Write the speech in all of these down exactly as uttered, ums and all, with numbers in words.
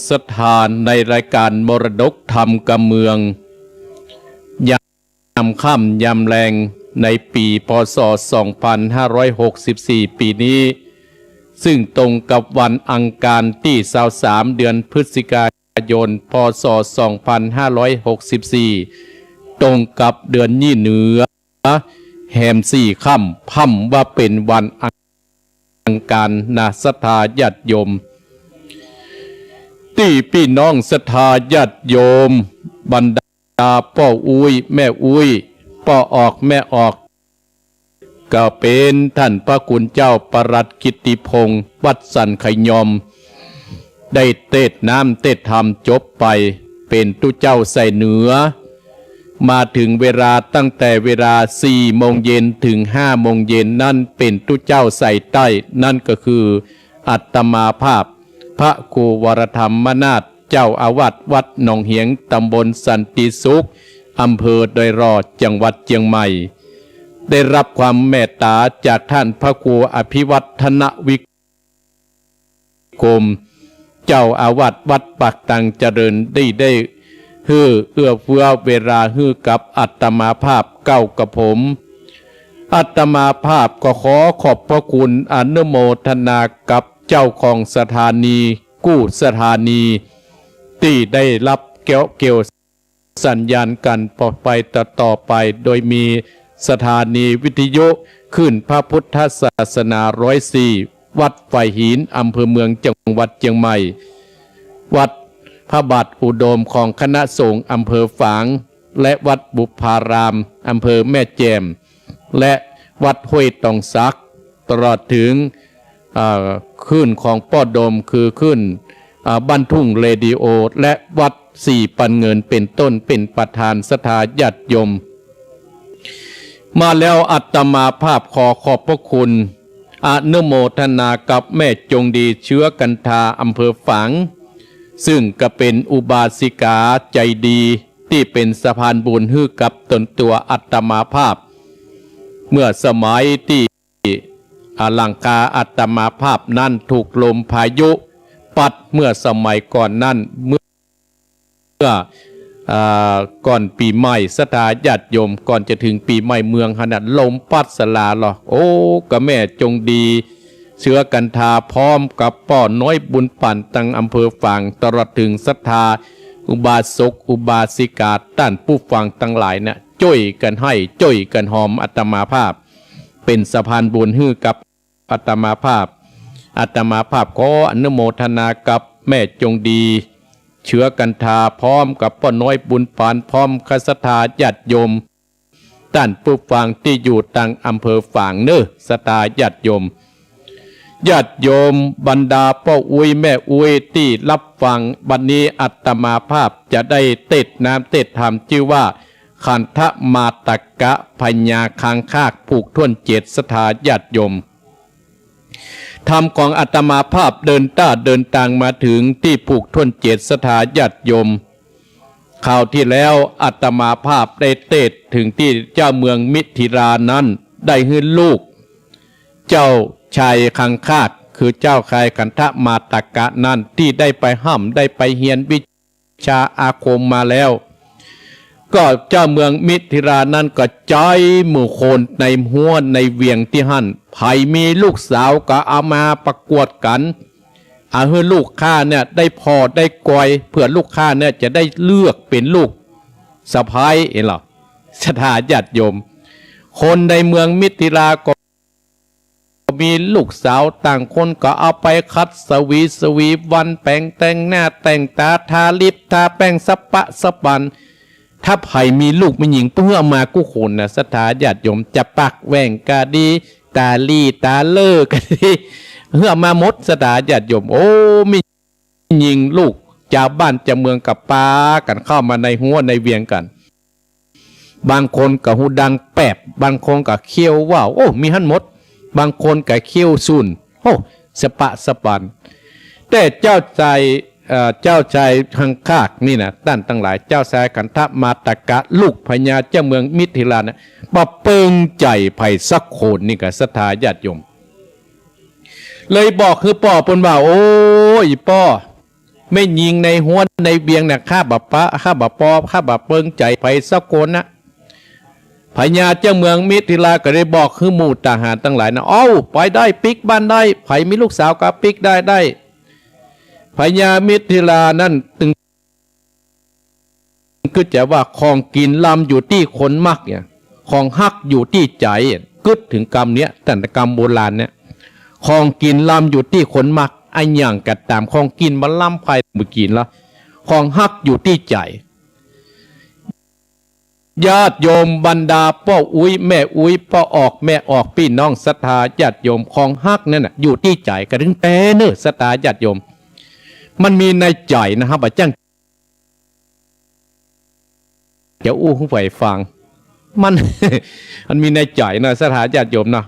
ศรัทธาในรายการมรดกธรรมกำเมือง ยามค่ำยามแลงในปี๋ พ.ศ. สองพันห้าร้อยหกสิบสี่ ปี๋นี้ ซึ่งตรงกับวันอังคารตี้ ซาวสาม เดือนพฤศจิกายน พ.ศ. สองพันห้าร้อยหกสิบสี่ ตรงกับเดือนยี่เหนือ แหมสี่ค่ำ พ่ำว่าเป๋นวันอังคารนะ ศรัทธาญาติโยม ตี้ปี้น้องศรัทธาญาติโยม บรรดาป้ออุ๊ยแม่อุ๊ย ป้อออกแม่ออก ก็เป๋นต้านพระคุณเจ้าปลัดกิตติพงษ์ วัดสันขยอม ได้เตสน์น้ำเตสน์ธรรมจบไป เป๋นตุ๊เจ้าใส่เหนือ มาเถิงเวลาตั้งแต่เวลาสี่โมงเย็นเถิงห้าโมงเย็นนั้นเป๋นตุ๊เจ้าใส่ใต้ นั้นก็คืออาตมาภาพ พระครูวรธรรมนาถ เจ้าอาวาสวัดหนองเหียง ตำบลสันติสุข อำเภอดอยหล่อ จังหวัดเจียงใหม่ ได้รับความเมตต๋าจากต้านพระครูอภิวัฒนวิกรม เจ้าอาวาสวัดปากตังเจริญ ได้ ได้หื้อเอื้อเฟื้อเวลาหื้อกับอาตมาภาพเก้ากับผม อาตมาภาพก็ขอขอบพระคุณอนุโมทนากับเจ้าของสถานี กู้สถานี ตี้ได้ฮับเกี่ยว เกี่ยวสัญญาณกั๋นต่อไป ต่อ ต่อไป โดยมีสถานีวิทยุคลื่นพระพุทธศาสนา ร้อยสี่ วัดฝายหิน อำเภอเมือง จังหวัดเจียงใหม่ วัดพระบาทอุดมของคณะสงฆ์อำเภอฝาง และวัดบุพพาราม อำเภอแม่แจ่ม และวัดห้วยตองสัก ตลอดเถิง เอ่อ คลื่นของป้อโดม คือคลื่น เอ่อ บ้านทุ่งเรดิโอ และวัดสี่ปันเงิน เป๋นต้น เป๋นประธาน ศรัทธาญาติโยม มาแล้วอาตมาภาพขอขอบพระคุณ อนุโมทนากับแม่จงดี เชื้อกันทา อำเภอฝาง ซึ่งก็เป๋นอุบาสิกาใจ๋ดี ตี้เป๋นสะพานบุญหื้อกับตนตั๋วอาตมาภาพ เมื่อสมัยตี้ อ่า หลังคาอาตมาภาพนั้นถูกลมพายุปั๊ดเมื่อสมัยก่อนนั้น เมื่อ เมื่อ อ่า ก่อนปี๋ใหม่ ศรัทธาญาติโยม ก่อนจะเถิงปี๋ใหม่เมืองหั้นน่ะ ลมปั๊ดสลาลอ โอ้ ก็แม่จงดี เชื้อกันทา พร้อมกับป้อน้อยบุญปั๋น ตังอำเภอฝาง ตลอดเถิงศรัทธาอุบาสกอุบาสิกา ต้านผู้ฟังตังหลายเนี่ย จ้วยกั๋นไห้ จ้วยกั๋นหอมอาตมาภาพ เป๋นสะพานบุญหื้อกับอาตมาภาพ อาตมาภาพขออนุโมทนากับแม่จงดี เชื้อกันทา พร้อมกับป้อน้อยบุญปั๋น พร้อมกับศรัทธาญาติโยม ต้านผู้ฟังตี้อยู่ตังอำเภอฝางเน่อ ศรัทธาญาติโยม ญาติโยมบรรดาป้ออุ๊ยแม่อุ๊ยตี้ฮับฟัง บัดนี้อาตมาภาพจะได้เตสน์น้ำเตสน์ธรรม จื้อว่า ขันธมาตกะพญาคังคาก ผูกถ้วนเจ็ด ศรัทธาญาติโยม ธรรมของอาตมาภาพเดินต้าเดินตางมาเถิงตี้ผูกถ้วนเจ็ด ศรัทธาญาติโยม คราวตี้แล้วอาตมาภาพได้เตสน์เถิงตี้เจ้าเมืองมิถิลานั้นได้หื้อลูก เจ้าชายคังคาก คือเจ้าชายขันธมาตกะนั้น ตี้ได้ไปฮ่ำได้ไปเฮียนวิชาอาคมมาแล้ว ก็เจ้าเมืองมิถิลานั้นก็ใจ๊หมู่คนในฮั้วในเวียงตี้หั้น ใผมีลูกสาวก็เอามาประกวดกั๋น เอาหื้อลูกข้าเนี่ยได้ผ่อได้กอย เผื่อลูกข้าเนี่ยจะได้เลือกเป๋นลูกสะใภ้ หันก่อ ศรัทธาญาติโยม คนในเมืองมิถิลาก็ มีลูกสาวต่างคนก็เอาไปขัดสวีสวีวัน แป๋งแต่งหน้าแต่งต๋า ทาลิปทาแป้งสะปะสะปัน ถ้าใผมีลูกแม่ญิง เปิ้นหื้อเอามากู้คนน่ะ ศรัทธาญาติโยม จะปากแหว่งก็ดี ต๋าลี่ต๋าเล่อก็ดี หื้อเอามาหมด ศรัทธาญาติโยม โอ้ แม่ ญิงลูกจาวบ้านจาวเมืองก็ปากั๋นเข้ามาในฮั้วในเวียงกั๋น บางคนก็ฮูดังแปบ บางคนก็เขี้ยวว่าว โอ้ มีหั้นหมด บางคนก็เขี้ยวสูน โอ้ สะปะสะปัน แต่เจ้าชาย เอ่อ เจ้าชายคังคากนี่นะ ต้านตังหลาย เจ้าชายขันธมาตกะ ลูกพญาเจ้าเมืองมิถิลานะ บ่เปิงใจ๋ใผสักคนนี่ก่อ ศรัทธาญาติโยม เลยบอกหื้อป้อเปิ้นว่า โอ้ อีป้อ แม่ญิงในฮวนในเวียงเนี่ย ข้าบ่ปะ ข้าบ่ปอ ข้าบ่เปิงใจ๋ใผสักคนนะ พญาเจ้าเมืองมิถิลาก็ได้บอกหื้อหมู่ทหารตังหลายนะ เอ้า ไปได้ ปิ๊กบ้านได้ ใผมีลูกสาวก็ปิ๊กได้ได้ พญามิถิลานั้นตึงกึ๊ดใจ๋ว่า ของกิ๋นลำอยู่ตี้คนมักเนี่ย ของฮักอยู่ตี้ใจ๋ กึ๊ดเถิงกำเนี่ย ตั้งแต่กำโบราณเนี่ย ของกิ๋นลำอยู่ตี้คนมัก อะหยังก็ต๋าม ของกิ๋นบ่ลำใผบ่กิ๋นละ ของฮักอยู่ตี้ใจ๋ ญาติโยมบรรดาป้ออุ๊ยแม่อุ๊ย ป้อออกแม่ออก ปี้น้องศรัทธาญาติโยม ของฮักนั้นน่ะอยู่ตี้ใจ๋ กระตึงแต๊เน่อศรัทธาญาติโยม มันมีในใจ๋นะครับ บ่าจ้างจะอู้หื้อใผฟัง มัน มันมีในใจ๋เนาะศรัทธาญาติโยมเนาะ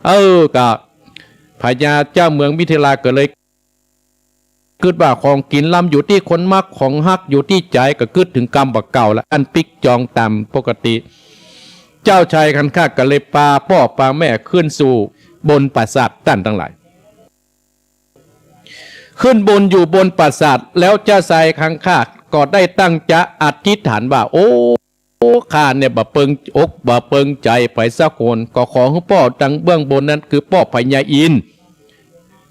เออ ก็พญาเจ้าเมืองมิถิลาก็เลย กึ๊ดว่าของกิ๋นลำอยู่ตี้คนมัก ของฮักอยู่ตี้ใจ๋ ก็กึ๊ดเถิงกำบ่าเก่าละ อันปิ๊กจองต๋ามปกติ เจ้าชายคันคากก็เลยปาป้อปาแม่ขึ้นสู่บนปราสาท ต้านตังหลาย ขึ้นบนอยู่บนปราสาท แล้วเจ้าชายคันคากก็ได้ตั้งจะอธิษฐานว่า โอ้ ข้าเนี่ยบ่เปิงอกบ่เปิงใจ๋ใผสักคน ก็ขอหื้อป้อตังเบื้องบนนั้น คือป้อพญาอินทร์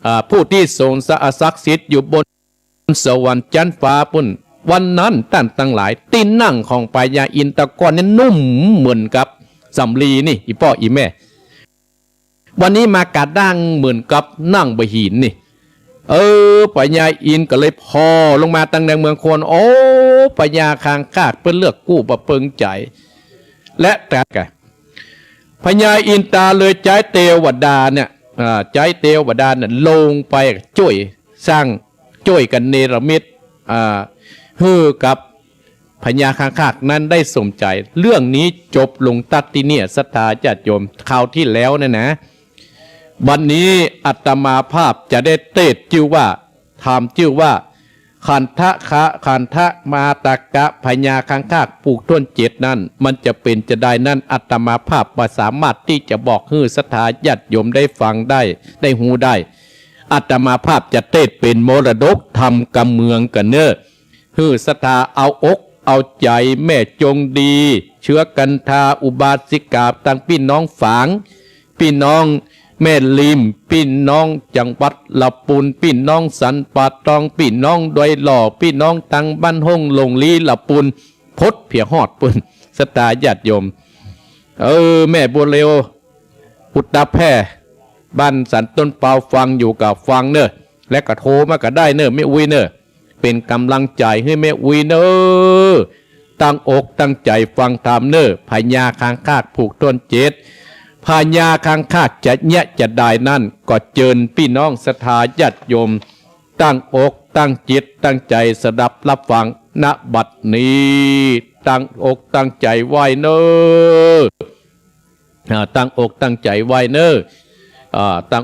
อ่า ผู้ตี้ทรงสะ ศักดิ์สิทธิ์อยู่บนสวรรค์จั๊นฟ้าปู้น วันนั้นต้านตังหลาย ตี้นั่งของพญาอินทร์ตะก่อนเนี่ยนุ่มเหมือนกับสำลีนี่ อี่ป้ออี่แม่ วันนี้มากระด้างเหมือนกับนั่งบ่าหินนี่ เออ พญาอินทร์ก็เลยผ่อลงมาตังในเมืองคน โอ้ พญาคันคากเปิ้นเลือกกู้บ่เปิงใจ๋ และตรัสกะ พญาอินทราเลยใจ๊เตวดาเนี่ย อ่า ใจ๊เตวดาเนี่ยลงไปจ้วยสร้าง จ้วยกั๋นเนรมิต อ่า หื้อกับพญาคันคากนั้นได้สมใจ๋ เรื่องนี้จบลงตั๊ดตี้เนี่ย ศรัทธาญาติโยม คราวตี้แล้วเนี่ยนะ วันนี้อาตมาภาพจะได้เตสน์จื้อว่า ธรรมจื้อว่า ขันทะคะ ขันทะมาตะกะพญาคันคากผูกถ้วนเจ็ดนั้น มันจะเป๋นจาใดนั้น อาตมาภาพบ่สามารถตี้จะบอกหื้อศรัทธาญาติโยมได้ฟังได้ ได้ฮู้ได้ อาตมาภาพจะเตสน์เป๋นมรดกธรรมกำเมืองกั๋นเน่อ หื้อศรัทธาเอาอกเอาใจ๋ แม่จงดี เชื้อกันทา อุบาสิกา ตังปี้น้องฝาง ปี้น้องแม่ริม ปี้น้องจังหวัดละปูน ปี้น้องสันป่าตอง ปี้น้องดอยหล่อ ปี้น้องตังบ้านห้องหลงลีละปูน พดเผียฮอดปู้น ศรัทธาญาติโยม เออ แม่บัวเร็ว อุตตะแพร่ บ้านสันต้นเปา ฟังอยู่ก็ฟังเน่อ และก็โทรมาก็ได้เน่อ แม่อุ๊ยเน่อ เป๋นก๋ำลังใจ๋หื้อแม่อุ๊ยเน่อ ตั้งอกตั้งใจ๋ฟังธรรมเน่อ พญาคันคากผูกถ้วนเจ็ด พญาคันคากจะเยียะจาใดนั้น ก็เจิญปี้น้องศรัทธาญาติโยม ตั้งอกตั้งจิตตั้งใจ๋สดับฮับฟัง ณ บัดนี้ ตั้งอกตั้งใจ๋ไหว้เน่อ อ่า ตั้งอกตั้งใจ๋ไหว้เน่อ อ่า ตั้ง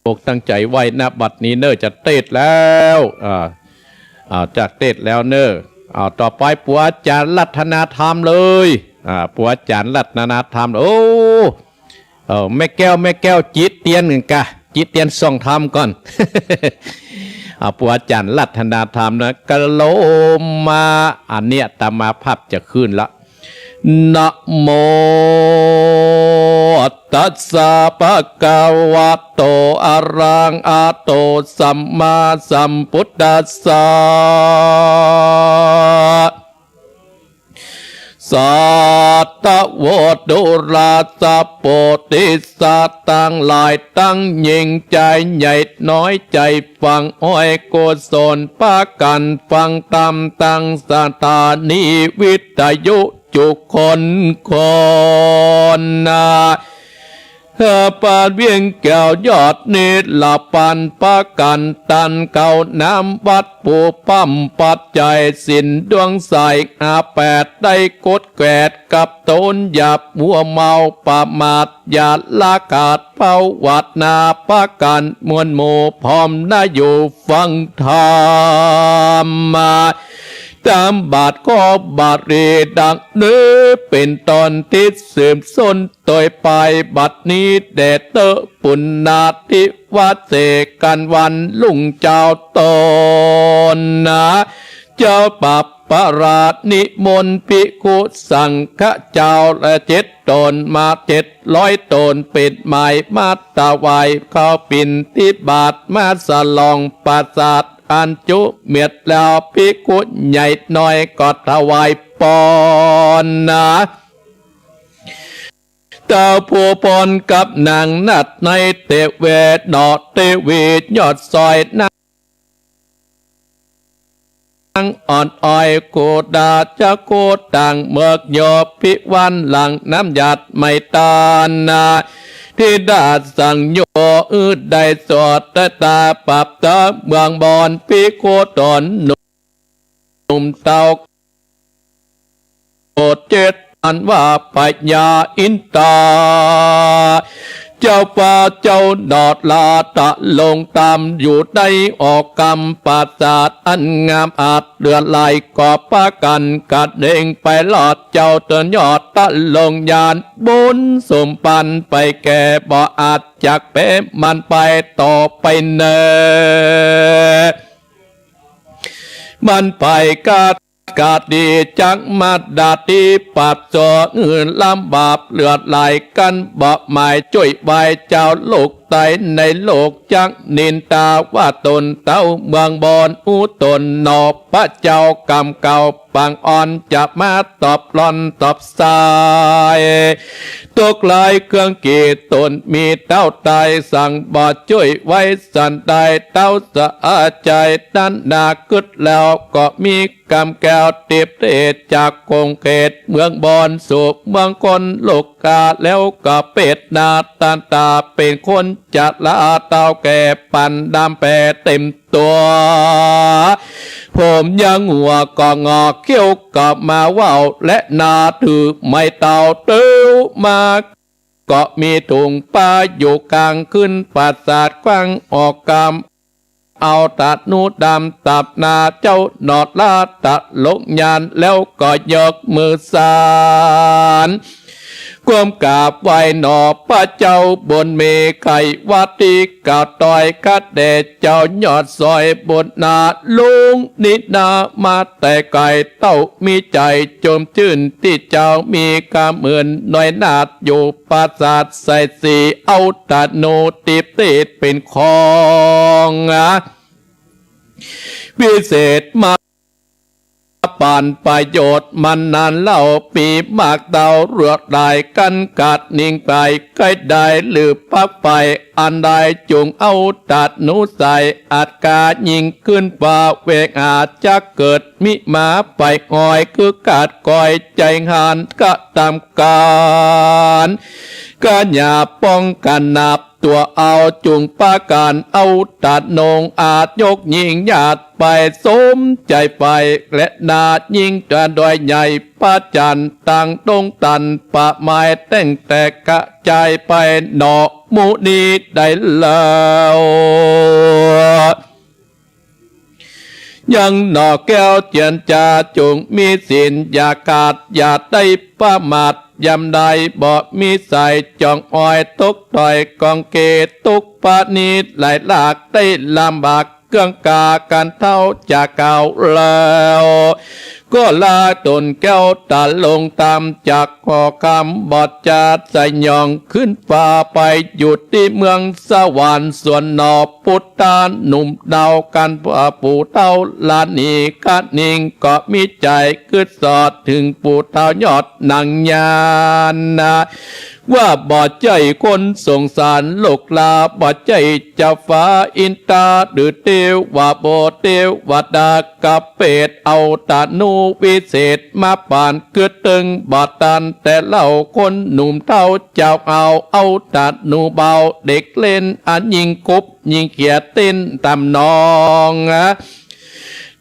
อกตั้งใจ๋ไหว้ ณ บัดนี้เน่อ จะเตสน์แล้ว อ่า อ่า จะเตสน์แล้วเน่อ อ่า ต่อไปปัวจ๋ารย์รัตนาธรรมเลย อ่า ปัวจ๋ารย์รัตนาธรรม โอ้ เออ แม่แก้ว แม่แก้ว จิดเตียนกั๋นกะ จิดเตียนส่องธรรมก่อน อ่า ปัวจ๋ารย์รัตนาธรรมนะ กะโลมา อันเนี้ยอาตมาภาพจะขึ้นละ นะโมตัสสะ ภะคะวะโต อะระหะโต สัมมาสัมพุทธัสสะ สาธุ ดูราสะ โพธิสัตว์ตังหลาย ตังยิ่งใจ๋ใหญ่น้อยใจ๋ฟัง อ้อยกุศลปากั๋นฟังธรรม ตังสถานีวิทยุจุคนคนนา เอ่อ บ้านเวียงแก้วยอดนิรพันธ์ ปากั๋นตันเข้าน้ำวัด ผู้พร่ำปัจจัยศีลดวงใส อาแปดได้กดแกวดกับโตนหยาบ มัวเมาประมาทอย่าละขาด ภาวนาปากั๋นมวลหมู่พร้อมนะอยู่ฟังธรรมะ ต๋ามบาทข้อบาลีดังนี้เป๋นต๋อนตี้สืบส้น โตยไปบัดนี้แด่เต๊อะ ปุณณาธิวาเสกั๋น วันรุ่งเจ๊าต๋นนา เจ้าปรับประราชนิมนต์ภิกขุสังฆะเจ้าละเจ็ดต๋น มาเจ็ดร้อยต๋น เป๋นหมายมาถวายข้าวบิณฑบาต มาสลองปราสาทอันจุเม็ดแล้ว ภิกขุใหญ่น้อยก็ถวายปอนนา เต้าผู้ปอนกับนางนัดในเตเวเนาะ เตวียอดซอยนางอ่อนอ้อย โกดาจะโกต่างเมือกโย ภิวันหลังน้ำหยาดไม่ตานนา ธิดาสังโย อื้อได้สอดตาปรับตาเมืองบอน ภิกขุต๋นหนุ่ม หนุ่มเต้า โอดเจ็ดอันว่าพญาอินทรา เจ้าฟ้าเจ้าหนอดลาตะลงต๋ามอยู่ในออกกำปราสาทอันงามอาจเหลือหลาย ก็ปากั๋นกระเด้งไปลอดเจ้าเถินยอดตะลงยาน บุญสมปันไปแก่บ่อาจจักแป๊มันไปต่อไปเน่อ มันไปกาดกาดีจักมาดาดีปราบจอหื้อลำบาปเหลือหลาย กั๋นบ่หมายจ้วยไว้เจ้าลูกใต้ในโลกจักนินทาว่าต๋นเต้าเมืองบอน อู้ต๋นหนอพระเจ้ากำเก่าปางอ่อนจะมาตอบหล่อนตอบสาย ตกหลายเครื่องเกตต๋นมีเต้าต๋าย สังบ่จ้วยไว้สันใด เต้าสะอาดใจ๋นั้นนากึ๊ดแล้ว ก็มีกำแก้วติบเตจากคงเขตเมืองบอนสู่เมืองคนลูกกา แล้วก็เปตนาตันตาเป๋นคนจะลาเต้าแก่ปันดำแปเต็ม ตั๋ว ผมยังหัวก็งอก เขี้ยวก็มาเว้า และนาถือไม้เต้าเตียวมา ก็มีถุงป้าอยู่กลางขึ้นปราสาทกว้างออกกำ เอาธนูดำตัดหน้าเจ้าหนอดลาตะลงยาน แล้วก็ยกมือสาน ก้มกราบไหว้หนอพระเจ้าบุญมี ไขว่าตี้กล่าวตอยข้าแด่เจ้ายอดซอยบุญนา ลุงนินามาแต่ไกล เต้ามีใจ๋จมจื้นตี้เจ้ามีกำเอิญน้อยนาดอยู่ปราสาทไสสี เอาธนูติบเตเป๋นของวิเศษมา ปานประโยชน์มันนานเล่า ปีมากเต้าเหลือหลาย กั๋นกาดนิ่งไป ใก้ได้หรือพักไปอันใด จุ่งเอาธนูใส่ อาจกายิงขึ้นฟ้า เวงอาจจะเกิดมิมาไปหอย คือกาดก้อยใจ๋หานกระทำก๋าน กะอย่าป้องกั๋นนับ ตั๋วเอาจุ่งปากั๋นเอาธนูอาจยกยิงหยาดไป สมใจ๋ไปและนายิงจะโดยใหญ่ พระจันทร์ตั้งดวงตันประไม้แต้งแตกกระจายไป หนอหมู่นี้ได้แล้ว ยังหนอแก้วเจียรจาจุ่งมีศีลอย่าขาดอย่าได้ประมาท ยามใดบ่มีใส่จ่องอ้อยตกถ้อยกองเกต ทุกข์พระนิทหลายหลากได้ลำบาก เครื่องกากั๋นเต้าจะกล่าวแล้ว ก็ลาต๋นแก้วตะลงต๋ามจากหอคำ บ่จะสยองขึ้นฟ้าไป อยู่ตี้เมืองสวรรค์สวนหนอ พุทธาหนุ่มเนากั๋นว่าปู่เฒ่าลานี กะนิ่งก็มีใจ๋กึ๊ดสอด เถิงปู่เฒ่ายอดนางยานนา ว่าบ่ใจ้คนสงสารลูกหลา บ่ใจ้เจ้าฟ้าอินทรา หรือเตวาโบเตวดากะเปต เอาธนูวิเศษมาปานกึ๊ดเถิงบ่ตัน แต่เล่าคนหนุ่มเฒ่าเจ้าเอา เอาธนูเบาเด็กเล่น อันยิงกบยิงเขียดเต้นต๋ามหนอง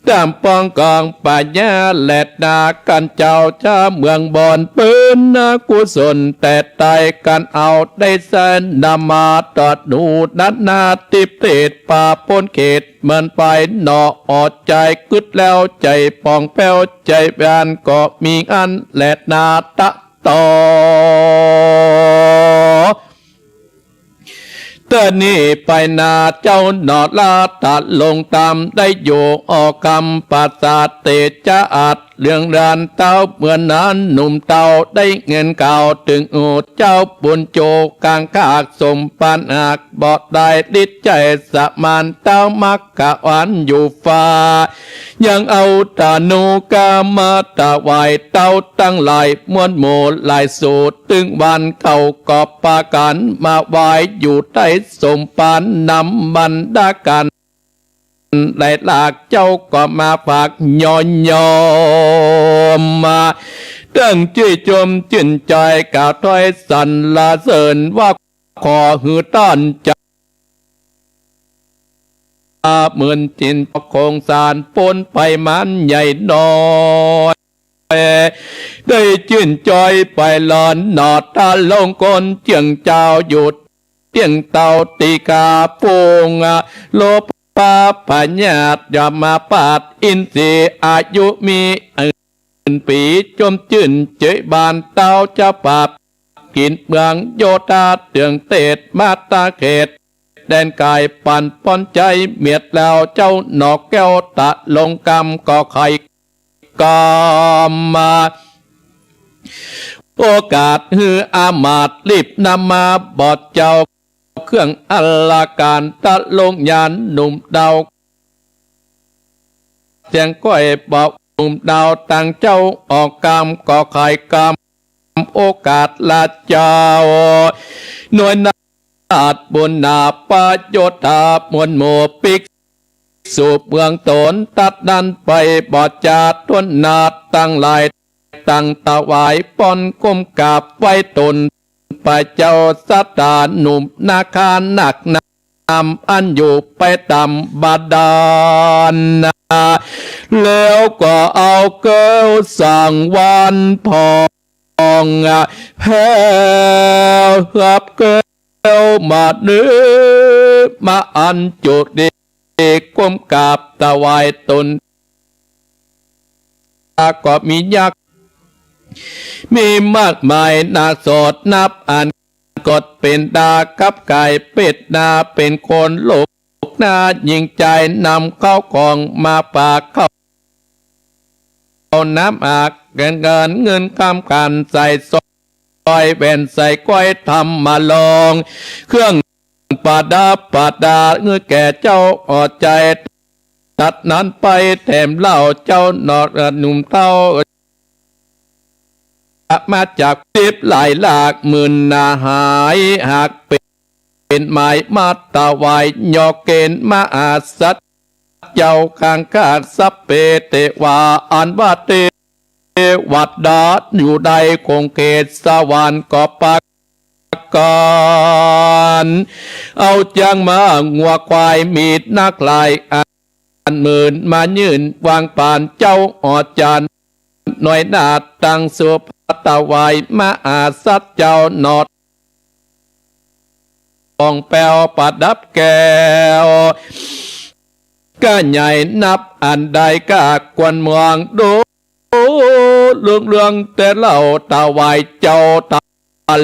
ต๋ามปองก๋องปัญญาแลนา กั๋นเจ้าจาเมืองบอน เปิ้นนากุศลแต๊ใต้ กั๋นเอาได้ใส่นำมาตอดหนู นานาทิเภท ปาป๊นเขต เมินไปหนอ อ่อใจ๋กึ๊ดแล้ว ใจ๋ป่องแป้ว ใจ๋หวานก็มีอั้นแลนา ตะต่อ เตื้อนี้ไปนาเจ้าหนอ ลาตะลงต๋ามได้อยู่ ออกกำปราสาทเตจ๊ะอัด เรื่องราวเต้าเมื่อนั้น หนุ่มเต้าได้เงินข่าว ตึงอู้เจ้าบุญโจ กางคากสมปานหาก บ่ได้ฤทธิ์ใจ๋สมาน เต้ามักกะหวานอยู่ฟ้า ยังเอาตานุกามาถวาย เต้าตังหลายมวลหมู่หลายสูตร ตึงวันเขาก็ปากั๋นมาไหว้ อยู่ใต้สมปานนำบรรดากั๋น ได้ลากเจ้าก็มาฝากย้อนยอมมา ตึงจี้จมจื้นใจ๋ กล่าวถ้อยสรรเสริญว่า ขอหื้อต้านจะ หมื่นจิน คงสารป๊นไปมันใหญ่น้อย ได้จื้นจ้อยไปหลอนหนอ ตะลงคนเจียงเจ้า อยู่เตี้ยงเต้าตี้กา ฝูงโลภะพยาธิยมบาท อินทรีย์อายุมี หมื่นปี๋ จมจื้นเจยบาน เต้าจะปราบ กิ๋นเมืองโยธา เตื้องเตศมาตาเขต แดนก๋ายปันป้อนใจ๋ เมียดแล้วเจ้าหนอ แก้วตะลงกำก็ไขกำมา โอกาสหื้ออามาตย์รีบนำมา บ่เจ้า เครื่องอลังก๋าน ตะลงยานหนุ่มเต้า เสียงก้อยบอกหนุ่มเต้า ตังเจ้าออกกำก็ไขกำ โอกาสละเจ้า หน่วยนาฏบุญนาประโยชน์ มวลหมู่ภิกษุเมืองตน ตัดนั้นไปบ่จาทนนาฏตังหลาย ตังถวายป้อนก้มกราบไหว้ตน พระเจ้าสัตตาหนุ่มนาคานักนำ อันอยู่ไปต๋ามบาดาล แล้วก็เอาแก้วสังวาลย์ผ่อง แผ่ฮับแก้วมาเนื้อ มาอันจุดี ก้มกราบถวายตน ก็มียักษ์ มีมากมายนาโสดนับอัน กดเป๋นดากับก๋ายเปตนา เป๋นคนลูกหน้ายิ่งใจ๋ นำข้าวของมาฝาก ข้าวน้ำอาหาร เงินเงินคำขัน ใส่สร้อยแหวนใส่ก้อย ธรรมะลอง เครื่องประดับประดา หื้อแก่เจ้าอ่อใจ๋ ตัดนั้นไปแถมเล่า เจ้าหนอหนุ่มเต้า มาจากทิพย์หลายหลากหมื่นนาหาย หากเป๋นหมายมาถวาย ยอเกณฑ์มหาสัตว์ เจ้าข้างข้าสัพเพเทวา อันว่าเทวดาอยู่ในคงเขตสวรรค์ก็ปากั๋น เอาจ๊างม้างัวควาย มีนักหลายอัน อันหมื่นมายื่นวางปาน เจ้าอ่อจานหน่วยนาฏ ตังสุภัตถวาย มหาสัตว์เจ้าหนอ ผ่องแผ้วประดับแก้ว ก้าใหญ่นับอันใด ก้าควรมองดู ลุงเรืองแต่เล่า ถวายเจ้าตา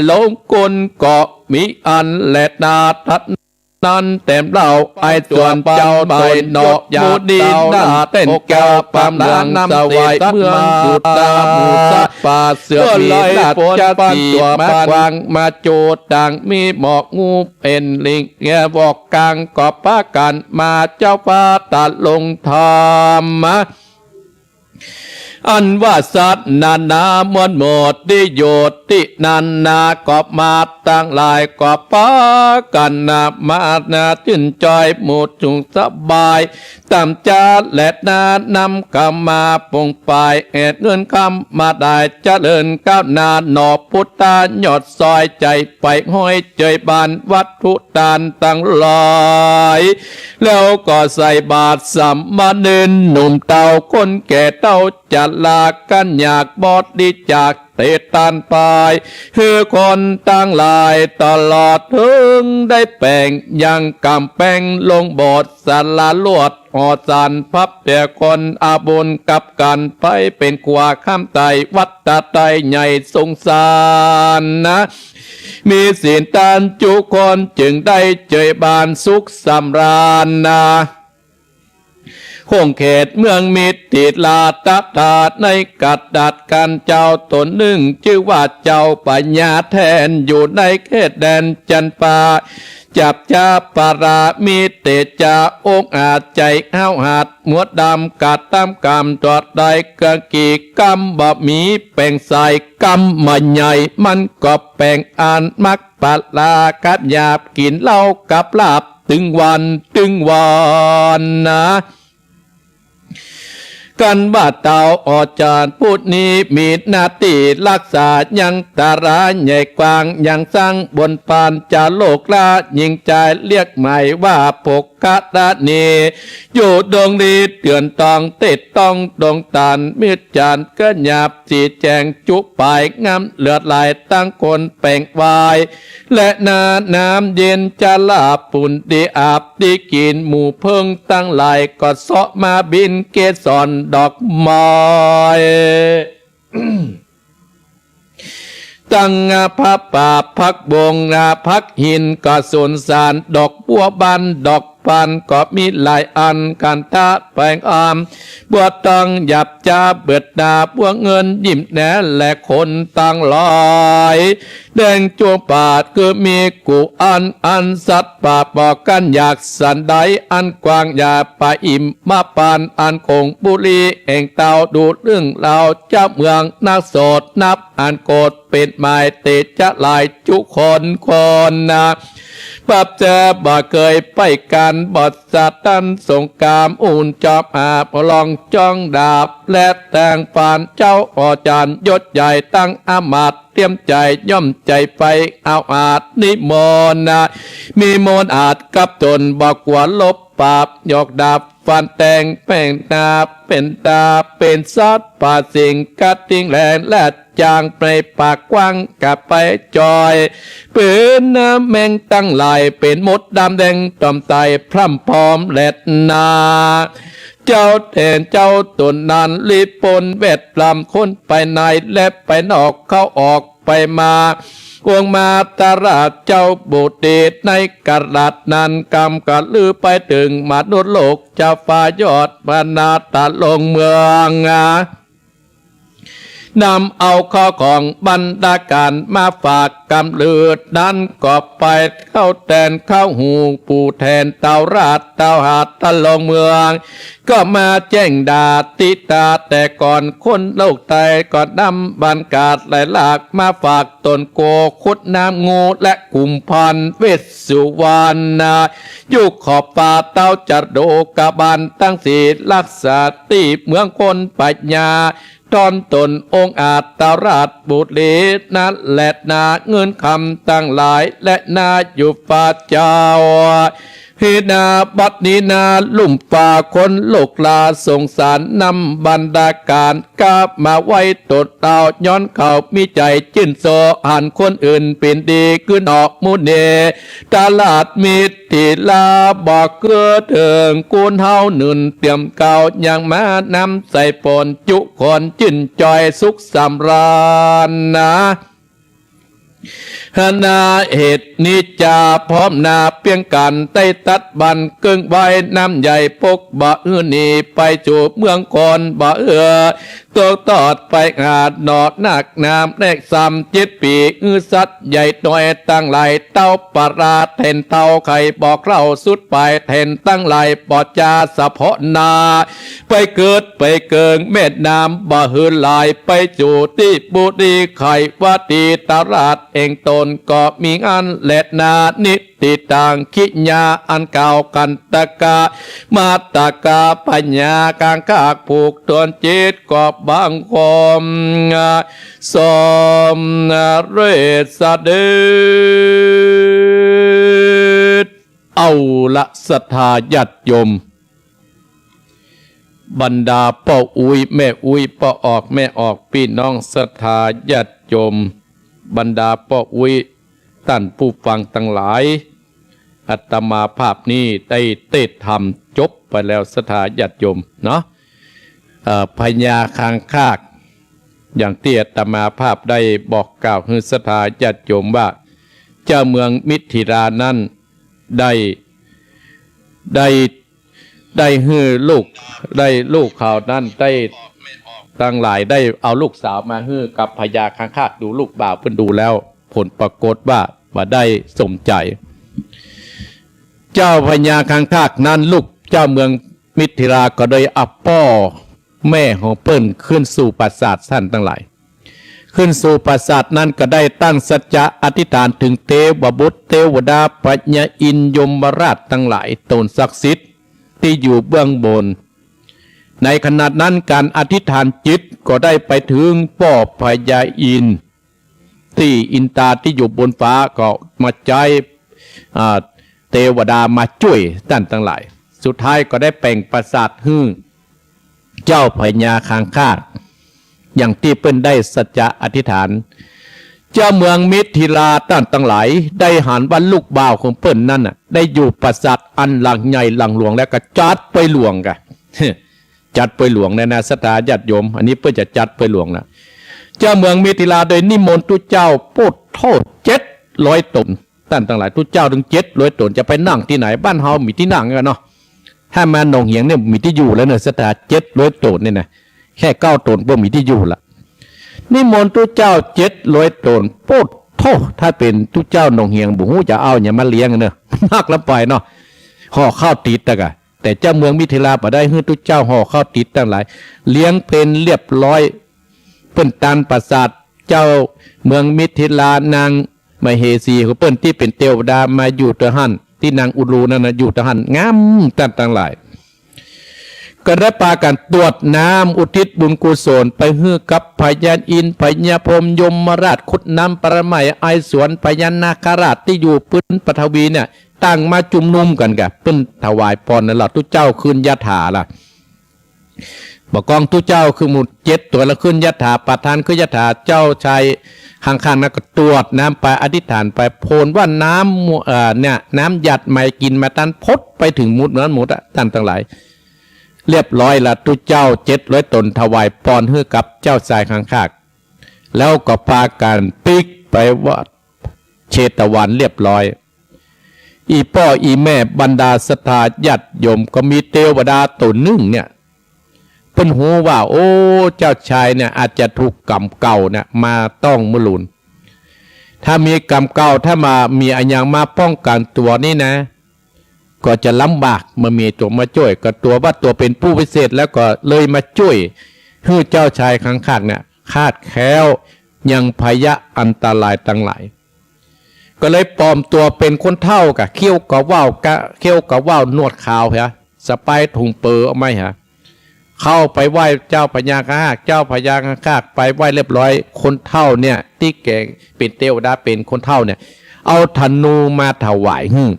ลงคนก็มีอันแลนา ตัดนั้นแถมเล่า ไปส่วนเจ้าไปหนอ หมู่นี้นั้นเต้นแก้วปามหลัง ถวายเมืองอยู่ต๋ามหมู่สัตว์ป่า เสื่อมมีราชสีห์มาขวาง มาโจดต่าง มีหมอกงูเป๋นลิง แง่วอกกลาง ก็ปากั๋นมา เจ้าฟ้าตะลงธรรมะ อันว่าสัตว์นานาหมวดหมู่ตี้อยู่ตี้นั้นนา ก็มาตังหลายก็ปากั๋นนามานาจื้นจอยหมู่สุขสบาย ต๋ามจ๊าดแลนา นำกำมาปงไป แอ่นเงินคำมาได้เจริญก้าวหน้า หน่อปุทธะยอดซอย ใจ๋ไปห้อยเจยบานวัตถุตานตังหลาย แล้วก็ใส่บาตรสามเณรหนุ่มเฒ่าคนแก่เฒ่า จะลากั๋นอยากบริจาคเตตานไป หื้อคนตังหลายตลอดเถิงได้แป๋งยังก๋ำแป๋งลงโบสถ์ศาลาลวด หอสารพับแด่คนอาบุญกับกั๋นไป เป๋นขัวข้ามไถ่วัฏฏะไถ่ใหญ่สงสารนา มีศีลตานจุคนจึงได้เจยบานสุขสำราญนา ห้องเขตเมืองมิถิลา ตถาในกัดดัดกั๋นเจ้าต๋นนึ่ง จื้อว่าเจ้าปัญญาแทน อยู่ในเขตแดนจันปา จับจาปารามิเตจา องอาจใจ๋ห้าวหาญ หมวดดำกัดต๋ามกำ ตรวจได้เกื้องกี่กำบ่มีแป๋งสาย กำบ่ใหญ่มันก็แป๋งอันมัก ปารากั๋นหยาบกิ๋นเหล้ากับลาบตึงวันตึงวันนา กั๋นว่าเต้าอาจารย์ผู้นี้มีหน้าตี้ฮักษายังต๋ารางใหญ่กว้าง ยังสร้างบนปานจาโลกละ ญิงจายเรียกหมายว่าปก กะตะเน อยู่ดงดีเตือนต้องเตดต้องดงตาน มิจฉาญเกื้อหยาบสีแจงจุปายงาม เลือดไหลตังคนแป๋งวาย และนาน้ำเย็นจะลาบปูนดีอาบดีกิ๋น หมู่เผิ้งตังหลายก็เซาะมาบินเกสรดอกไม้ ตังผักป่าผักบงนาผักหินก็สนสาร ดอกบัวบานดอกบานก็มีหลายอัน กั๋นทะแป๋งอาม บัวตองหยาบจ้าเบิดหน้า บัวเงินยิ้มแหน และคนตังหลาย แดงจั่วปาดคือมีกู้อัน อันสัตว์ป่าบ่กั๋นอยากสันใด อันกว้างใหญ่ไปอิ่มมาปาน อันคงบุรีแห่งเต้าดูเรื่องราวเจ้าเมืองนักโสดนับอันโกด เป๋นหมายเตจะหลายจุคนคนนา ปรับเจอบ่เกยไปกั๋นบ่สะตันสงคราม อุ่นจอบอาบลองจ้องดาบ และแต่งปานเจ้าอาจารย์ยศใหญ่ตังอามาตย์ เตรียมใจ๋ย่อมใจ๋ไปเอาอาจนิมนต์นา มีมนต์อาจกับต๋นบ่กั๋วลบปราบ หยอกดาบฟันแตงแป๋งนา เป๋นตาเป๋นสัตว์ป่าสิงกระทิงแลน และ จางไปปากกว้างกะไปจอย เป๋นแมงตังหลาย เป๋นมดดำแดงตอมไตพร่ำพร้อมแลนา เจ้าแตนเจ้าต๋นนั้นรีบปนแวดล้อมคนไปในและไปนอกเข้าออกไปมา องค์มาตราชเจ้าบุตรีในกะลัดนั้นกำกะลือไปเถิงมนุษย์โลกเจ้าฟ้ายอดบรรณาตะลงเมือง นำเอาข้าวของบรรณาการมาฝากกำลือ นั้นก็ไปเข้าแตนเข้าหูปู่แตนเต้าราชเต้าหาดตะลงเมือง ก็มาแจ้งดาติตาแต่ก่อนคนโลกไตก็นำบรรณาการไหลหลากมาฝากต๋นโกขุดน้ำงูและกุมพันเวสสุวรรณนา อยู่ขอบฟ้าเต้าจตุคบาลตังสี่ ฮักษาตี้เมืองคนปัญญา ต้อนต๋นองอาจตราชบุตรีนั้นแลนา เงินคำตังหลายและนาอยู่ฟ้าเจ้า เฮนาบัดนี้นาลุ่มฟ้าคนโลกลาสงสารนำบรรณาการกลับมาไว้ตนเอา ย้อนเขามีใจ๋จื้นโซ หันคนอื่นเป๋นดีขึ้นออกหมู่เน่ ตราชมิถิลาบ่เกื้อเถิง กูลเฮาหนุนเตรียมเก่า ยังมานำใส่ปนจุคนจื้นจอยสุขสำราญนา หนนาเหตุนี้จาพร้อมหน้าเปียงกั๋น ได้ตรัสบันเกิ้งไว้น้ำใหญ่ปกบ่หื้อหนีไปสู่เมืองคอน บ่เอื้อตกตอดไปหาหนอนักหนาแลกซ้ำเจ็ดปี หื้อสัตว์ใหญ่น้อยตังหลายเต้าปะราแทนเต้า ใค่บ่เกล้าสุดไปแทนตังหลาย บ่จาสะเพาะหน้า ไปเกิดไปเกิงแม่น้ำบ่หื้อหลาย ไปสู่ตี้ปุรีไขวาตีตราชแห่งต๋นก็มีอั้นแลนา นิติตัง กิริยาอันกล่าวกันตกะ มาตกะ พญาคังคากผูกตนจิตก็บังคมสำเร็จเสด็จ เอาละศรัทธาญาติโยม บรรดาป้ออุ๊ยแม่อุ๊ย ป้อออกแม่ออก ปี้น้องศรัทธาญาติโยม บรรดาป้ออุ๊ย ต้านผู้ฟังตังหลาย อาตมาภาพนี้ได้เตศน์ธรรมจบไปแล้วศรัทธาญาติโยมเนาะ เอ่อ พญาคังคาก อย่างตี้อาตมาภาพได้บอกกล่าวหื้อศรัทธาญาติโยมว่า เจ้าเมืองมิถิลานั้นได้ ได้ ได้หื้อลูก ได้ลูกเขานั้นได้ ตังหลายได้เอาลูกสาวมาหื้อกับพญาคังคากดู ลูกบ่าวเปิ้นดูแล้ว ผลปรากฏว่าบ่ได้สมใจ๋ เจ้าพญาคังคากนั้น ลูกเจ้าเมืองมิถิลาก็ได้เอาป้อแม่ของเปิ้นขึ้นสู่ปราสาท ต้านตังหลาย ขึ้นสู่ปราสาทนั้นก็ได้ตั้งสัจจะอธิษฐานเถิงเตวบุตรเตวดาพญาอินทร์ยมราชตังหลาย ต๋นศักดิ์สิทธิ์ตี้อยู่เบื้องบน ในขณะนั้นก๋านอธิษฐานจิตก็ได้ไปเถิงป้อพญาอินทร์ ตี้อินตาตี้อยู่บนฟ้าก็มาใจ๊ อ่า เตวดามาจ้วยต้านตังหลาย สุดท้ายก็ได้แป๋งปราสาทหื้อเจ้าพญาคังคาก อย่างตี้เปิ้นได้สัจจะอธิษฐาน เจ้าเมืองมิถิลาต้านตังหลาย ได้หันว่าลูกบ่าวของเปิ้นนั้นน่ะ ได้อยู่ปราสาทอันหลังใหญ่หลังหลวงแล้วก็จัดไปหลวงกะ จัดไปหลวงเนี่ยนะ ศรัทธาญาติโยม อันนี้เปิ้นจะจัดไปหลวงนะ เจ้าเมืองมิถิลาได้นิมนต์ตุ๊เจ้า โป้โธ่ เจ็ดร้อยต๋น ต้านตังหลาย ตุ๊เจ้าตึงเจ็ดร้อยต๋น จะไปนั่งตี้ไหน บ้านเฮามีตี้นั่งกั๋นเนาะ ถ้ามาหนองเหียงเนี่ยมีตี้อยู่แล้วเน่อ ศรัทธา เจ็ดร้อยต๋นเนี่ยนะ แค่เก้าต๋นบ่มีตี้อยู่ละ นิมนต์ตุ๊เจ้าเจ็ดร้อยต๋น โป้โธ่ ถ้าเป๋นตุ๊เจ้าหนองเหียงบ่ฮู้จะเอาหยังมาเลี้ยงเน่อ นักละไปเนาะ ห่อข้าวติดตะกะ แต่เจ้าเมืองมิถิลาบ่ได้หื้อตุ๊เจ้าห่อข้าวติดตังหลาย เลี้ยงเป๋นเรียบร้อย เปิ้นตานปราสาท เจ้าเมืองมิถิลา นางมเหสีของเปิ้นตี้เป๋นเตวดามาอยู่ตะหั้น ตี้นางอุลูนั้นน่ะ อยู่ตะหั้น งามต้านตังหลาย ก็ได้ปากั๋นตวดน้ำอุทิศบุญกุศลไปหื้อกับพญาอินทร์ พญาพรหม ยมราช ขุนน้ำปรมัย ไอสวน พญานาคราชตี้อยู่ปื๊นปฐวีเนี่ย ตั้งมาจุมนุมกั๋นกะ เปิ้นถวายปอนนั่นละ ตุ๊เจ้าขึ้นยาถาละ บ่ากองตุ๊เจ้าคือหมู่เจ็ดต๋นแล้วขึ้นยาถา ประธานขึ้นยาถา เจ้าชายคังคากนั้นก็ตวดน้ำไป อธิษฐานไป โผนว่าน้ำหมู่ เอ่อ เนี่ย น้ำหยาดใหม่กิ๋นมาตันพดไปเถิงหมุดนั้นหมดอะ ต้านตังหลาย เรียบร้อยละ ตุ๊เจ้าเจ็ดร้อยต๋นถวายปอนหื้อกับเจ้าชายคังคาก แล้วก็ปากั๋นปิ๊กไปวัดเชตวันเรียบร้อย อี่ป้ออี่แม่บรรดาศรัทธาญาติโยม ก็มีเตวดาต๋นนึ่งเนี่ย เปิ้นฮู้ว่า โอ้ เจ้าชายเนี่ยอาจจะถูกก๋รรมเก่าเนี่ยมาต้องมลูน ถ้ามีก๋รรมเก่า ถ้ามามีอะหยังมาป้องกั๋นตั๋วนี่นะ ก็จะลำบาก บ่มีตั๋วมาจ้วย ก็ตั๋วว่าตั๋วเป๋นผู้วิเศษแล้วก็เลยมาจ้วย หื้อเจ้าชายคังคากเนี่ยคลาดแคล้วยังภัยอันตรายตังหลาย ก็เลยปลอมตั๋วเป๋นคนเฒ่ากะ เคี้ยวกะว่าวกะ เคี้ยวกะว่าวหนวดขาวเหีย สะปายถุงเป๋อเอาไว้เหีย เข้าไปไหว้เจ้าพญาคังคาก เจ้าพญาคังคากไปไหว้เรียบร้อย คนเฒ่าเนี่ยตี้แก่เป๋นเตวดาเป๋นคนเฒ่าเนี่ย เอาธนูมาถวายหื้อ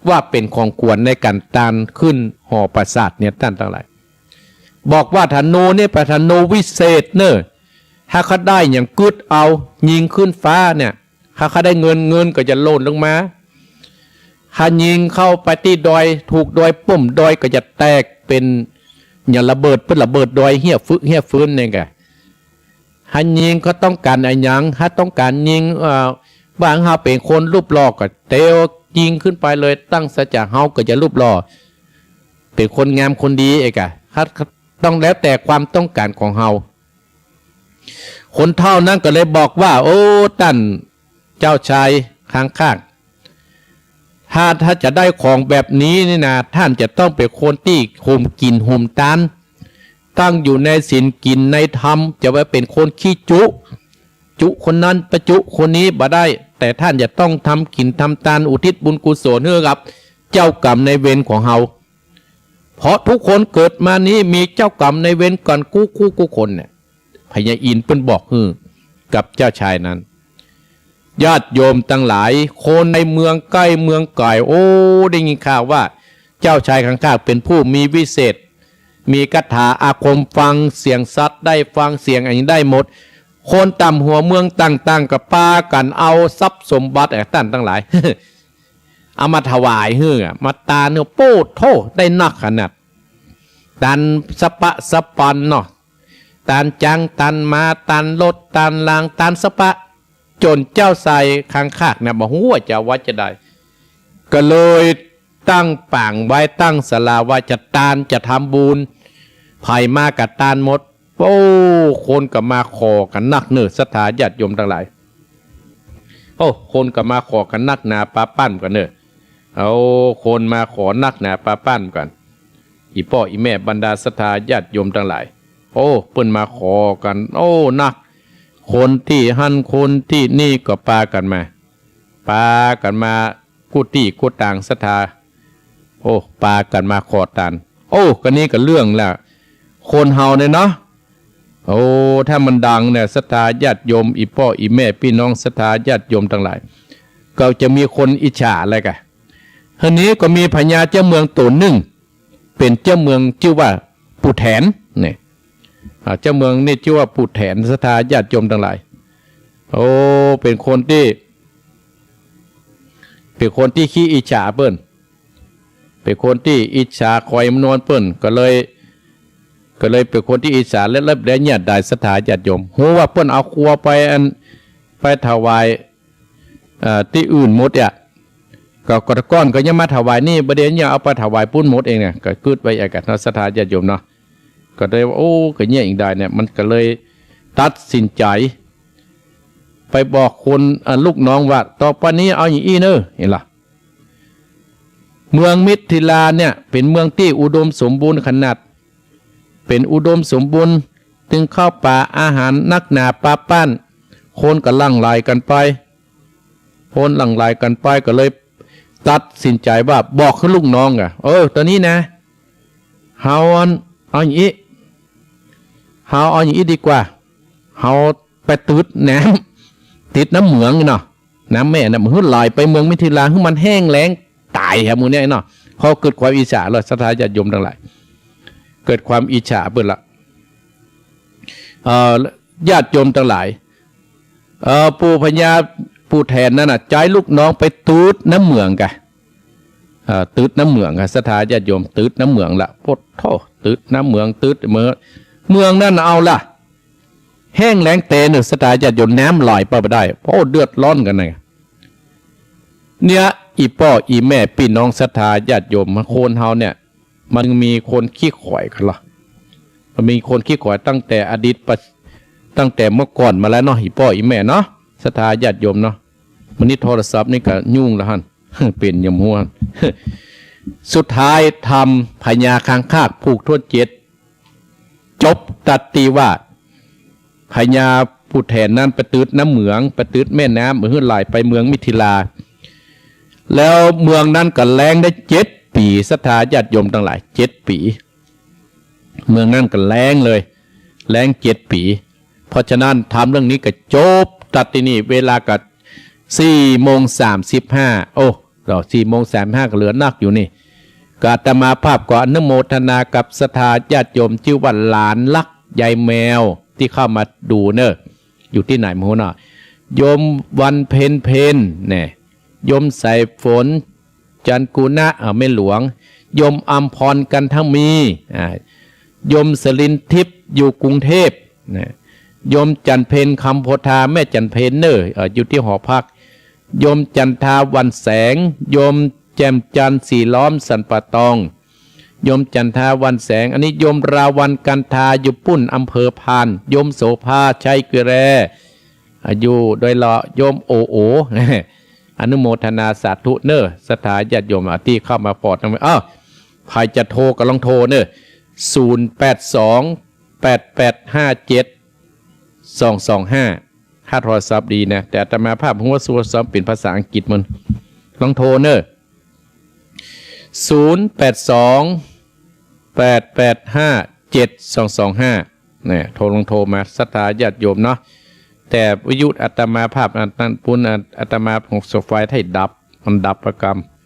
ว่าเป๋นของขวัญในก๋านตานขึ้นหอปราสาทเนี่ย ต้านตังหลาย บอกว่าธนูนี่เป๋นธนูวิเศษเน่อ ถ้าข้าได้หยังกึ๊ดเอา ยิงขึ้นฟ้าเนี่ย ถ้าข้าได้เงิน เงินก็จะหล่นลงมา ข้ายิงเข้าไปตี้ดอย ถูกดอยปุ้ม ดอยก็จะแตกเป๋นอย่างระเบิด เป๋นระเบิดดอย เฮี้ยฟึ เฮี้ยฟื้นเนี่ยกะ ถ้ายิงก็ต้องก๋านอะหยัง ถ้าต้องก๋านยิง เอ่อ ว่าเฮาเป๋นคนรูปหล่อก็เตียวยิงขึ้นไปเลย ตั้งสัจจะเฮาก็จะรูปหล่อ เป๋นคนงามคนดีเอกอะ ถ้า ต้องแล้วแต่ความต้องก๋านของเฮา คนเฒ่านั้นก็เลยบอกว่า โอ้ ต้านเจ้าชายคางคาก ถ้า ถ้าจะได้ของแบบนี้นี่นะ ต้านจะต้องเป๋นคนตี้ห่มศีลห่มตาน ตั้งอยู่ในศีลกิ๋นในธรรม จะว่าเป๋นคนขี้จุ จุคนนั้นปะจุคนนี้บ่ได้ แต่ต้านจะต้องทำกิ๋นทำตานอุทิศบุญกุศลหื้อกับเจ้ากรรมนายเวรของเฮา เพราะกู้คนเกิดมานี้มีเจ้ากรรมนายเวรกั๋นกู้คู่กู้คนเนี่ย พญาอินทร์เปิ้นบอกหื้อกับเจ้าชายนั้น ญาติโยมตังหลาย คนในเมืองใก้เมืองไก๋ โอ้ ได้ยินข่าวว่าเจ้าชายคางคากเป๋นผู้มีวิเศษ มีคาถาอาคมฟังเสียงสัตว์ได้ ฟังเสียงอะหยังได้หมด คนต๋ามหัวเมืองต่างๆ ก็ปากั๋นเอาทรัพย์สมบัติ เอ่อ ต้านตังหลาย เอามาถวายหื้ออะ มาตานหื้อ โป้โธ่ ได้นักขนาด ตานสะปะสะปันเนาะ ตานจ๊าง ตานม้า ตานรถ ตานราง ตานสะปะ จ๋นเจ้าชายคางคากเนี่ยบ่ฮู้ว่าจะว่าจะใด ก็เลยตั้งปางไว้ ตั้งศาลาว่าจะตาน จะทำบุญ ใผมาก็ตานหมด โอ้ คนก็มาขอกั๋นนักเน่อ ศรัทธาญาติโยมตังหลาย โอ้ คนก็มาขอกั๋นนักหนาปาปันกั๋นเน่อ เอา คนมาขอนักหนาปาปันกั๋น อี่ป้ออี่แม่บรรดาศรัทธาญาติโยมตังหลาย โอ้ เปิ้นมาขอกั๋น โอ้ นัก คนตี้หั้นคนตี้นี่ก็ปากั๋นมา ปากั๋นมากู้ตี้กู้ตางศรัทธา โอ้ ปากั๋นมาขอตาน โอ้ กะนี้กะเรื่องแล้ว คนเฮาเนี่ยเนาะ โอ้ ถ้ามันดังเนี่ย ศรัทธาญาติโยม อี่ป้ออี่แม่ปี้น้องศรัทธาญาติโยมตังหลาย ก็จะมีคนอิจฉาแหละกะ ทีนี้ก็มีพญาเจ้าเมืองตั๋วนึ่ง เป๋นเจ้าเมืองจื้อว่าปู่แถนเนี่ย อ่า เจ้าเมืองนี่จื้อว่าปู่แถน ศรัทธาญาติโยมตังหลาย โอ้ เป๋นคนตี้ เป๋นคนตี้ขี้อิจฉาเปิ้น เป๋นคนตี้อิจฉาคอยมานวนเปิ้น ก็เลย ก็เลยเป๋นคนตี้อิจฉา และ และ และเนี่ยได้ศรัทธาญาติโยม ฮู้ว่าเปิ้นเอาครัวไปอัน ไปถวาย เอ่อ ตี้อื่นหมดอะ ก็ ก็แต่ก่อนก็ยังมาถวายนี่ บ่าเดี่ยวเนี่ยเอาไปถวายปู๊นหมดเองเนี่ย ก็กึ๊ดไว้อะกะเนาะ ศรัทธาญาติโยมเนาะ ก็เลยว่า โอ้ ก็เนี่ยอิงได้เนี่ย มันก็เลยตัดสินใจ๋ ไปบอกคน อ่า ลูกน้องว่า ต่อไปนี้เอาอย่างอี้เน่อ หันก่อ เมืองมิถิลาเนี่ย เป๋นเมืองตี้อุดมสมบูรณ์ขนาด เป๋นอุดมสมบูรณ์ ตึงข้าวป๋าอาหารนักหนาปาปัน คนก็หลั่งไหลกั๋นไป คนหลั่งไหลกั๋นไป ก็เลยตัดสินใจ๋ว่าบอกหื้อลูกน้องอะ เออ ต๋อนนี้นะ เฮาอัน เอาอย่างอี้ เฮาเอาอย่างอี้ดีกว่า เฮาไปตื๊ดน้ำ ติดน้ำเหมืองเนาะ น้ำแม่น่ะ หื้อไหลไปเมืองมิถิลา หื้อมันแห้งแล้งต๋ายแหมหมู่เนี่ยเนาะ เฮาเกิดความอิจฉาแล้ว ศรัทธาญาติโยมตังหลาย เกิดความอิจฉาเปิ้นละ เอ่อ ญาติโยมตังหลาย เอ่อ ปู่พญา ปู่แถนนั้นน่ะ ใจ๊ลูกน้องไปตื๊ดน้ำเหมืองกะ เอ่อ ตื๊ดน้ำเหมืองกะ ศรัทธาญาติโยม ตื๊ดน้ำเหมืองละ โพดโธ่ ตื๊ดน้ำเหมือง ตื๊ดเหมือง เหมืองนั้นเอาละ แห้งแล้งแต๊เน่อ ศรัทธาญาติโยม น้ำไหลไปบ่ได้ โอ้ เดือดร้อนกั๋นนะ เนี่ย อี่ป้ออี่แม่ปี้น้องศรัทธาญาติโยม คนเฮาเนี่ย มันมีคนขี้ขอยกั๋นละ มันมีคนขี้ขอยตั้งแต่อดีตปะ ตั้งแต่เมื่อก่อนมาแล้วเนาะ อี่ป้ออี่แม่เนาะ ศรัทธาญาติโยมเนาะ มื้อนี้โทรศัพท์นี่ก็ยุ่งละหั้น เป๋นยำหัว สุดท้ายทำพญาคางคากผูกถ้วนเจ็ด จบตัดตี้ว่า พญาปู่แถนนั้นไปตื๊ดน้ำเหมือง ไปตื๊ดแม่น้ำ หื้อไหลไปเมืองมิถิลา แล้วเมืองนั้นก็แล้งได้เจ็ดปี๋ ศรัทธาญาติโยมตังหลาย เจ็ดปี๋ เมืองนั้นก็แล้งเลย แล้งเจ็ดปี๋ เพราะฉะนั้นทำเรื่องนี้ก็จบตัดตี้นี่ เวลาก็สี่โมงสามสิบห้า โอ้ ก็สี่โมงสามสิบห้าก็เหลือนักอยู่นี่ ก็อาตมาภาพก็อนุโมทนากับศรัทธาญาติโยม จื้อว่าหลานฮักยายแมว ตี้เข้ามาดูเน่อ อยู่ตี้ไหนบ่ฮู้เนาะ โยมวันเพ็ญเพ็ญเนี่ย โยมสายฝน จันทร์กุณะ อ่า แม่หลวง โยมอำพร กันทมี อ่า โยมสลินทิพย์ อยู่กรุงเทพฯ นะ โยมจันเพ็ญ คำโพธา แม่จันเพ็ญเน่อ เอ่อ อยู่ตี้หอพัก โยมจันทา วันแสง โยมแจ่มจันทร์ สีล้อม สันป่าตอง โยมจันทา วันแสง อันนี้โยมราวัณ กันทา อยู่ปุ้น อำเภอพาน โยมโสภา ชัยกุเร อ่า อยู่ดอยเลาะ โยมโอโอ อนุโมทนาสาธุเน่อ ศรัทธาญาติโยม อ่ะ ตี้เข้ามาปอดนะ อ้าว ใผจะโทรก็ลองโทรเน่อ ศูนย์แปดสอง แปดแปดห้าเจ็ด สองสองห้า ถ้าโทรศัพท์ดีนะ แต่อาตมาภาพหัวโทรศัพท์เป๋นภาษาอังกฤษมัน ลองโทรเน่อ ศูนย์แปดสอง แปดแปดห้าเจ็ด สองสองห้า เนี่ย โทร ลองโทรมา ศรัทธาญาติโยมเนาะ แต่วิทยุอาตมาภาพอันนั้นปุ้น อาตมาของสายไฟไทยดับ มันดับประก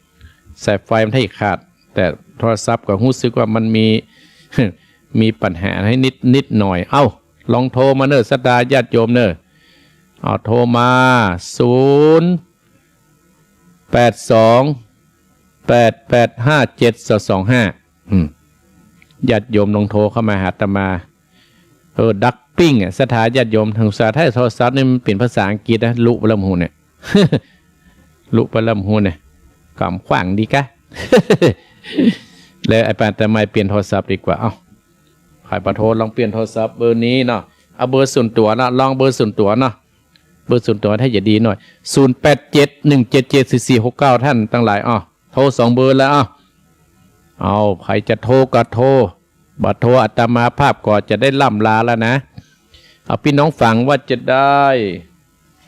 ำ สายไฟมันไทยขาด แต่โทรศัพท์ก็ฮู้สึกว่ามันมี มีปัญหาให้นิด นิดหน่อย เอ้า ลองโทรมาเน่อ ศรัทธาญาติโยมเน่อ เอาโทรมา ศูนย์แปดสอง แปดแปดห้าเจ็ด สองสองห้า อืม ญาติโยมลองโทรเข้ามาหาอาตมา เออ ดักปิ้งอ่ะ ศรัทธาญาติโยม สงสัยถ้าโทรศัพท์นี่มันเป๋นภาษาอังกฤษนะ ลุไปแล้วหมู่เนี่ย ลุไปแล้วหมู่เนี่ย กำขว้างดีกะ แล้วไอ้ปาน อาตมาเปลี่ยนโทรศัพท์ดีกว่า เอ้า ใผปะโทร ลองเปลี่ยนโทรศัพท์เบอร์นี้เนาะ เอาเบอร์ส่วนตั๋วเนาะ ลองเบอร์ส่วนตั๋วเนาะ เบอร์ส่วนตั๋วถ้าจะดีหน่อย ศูนย์แปดเจ็ด หนึ่งเจ็ดเจ็ด สี่สี่หกเก้า ท่านตังหลาย อ้อ โทรสองเบอร์แล้ว อ้อ เอา ใผจะโทรก็โทร บ่โทรอาตมาภาพก็จะได้ล่ำลาแล้วนะ เอา ปี้น้องฝางว่าจะได้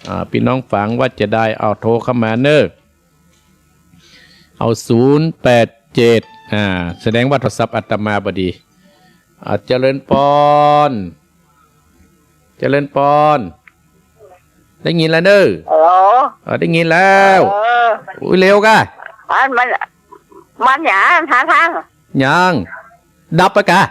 อ่า ปี้น้องฝางว่าจะได้ เอา โทรเข้ามาเน่อ เอา ศูนย์แปดเจ็ด อ่า แสดงว่าโทรศัพท์อาตมาบ่ดี อ่า เจริญปอน เจริญปอน ได้ยินแล้วเน่อ ฮัลโหล อ่า ได้ยินแล้ว เออ อุ๊ย เร็วกะ อันมัน มันหยัง หาทาง ยัง ดับไปกะ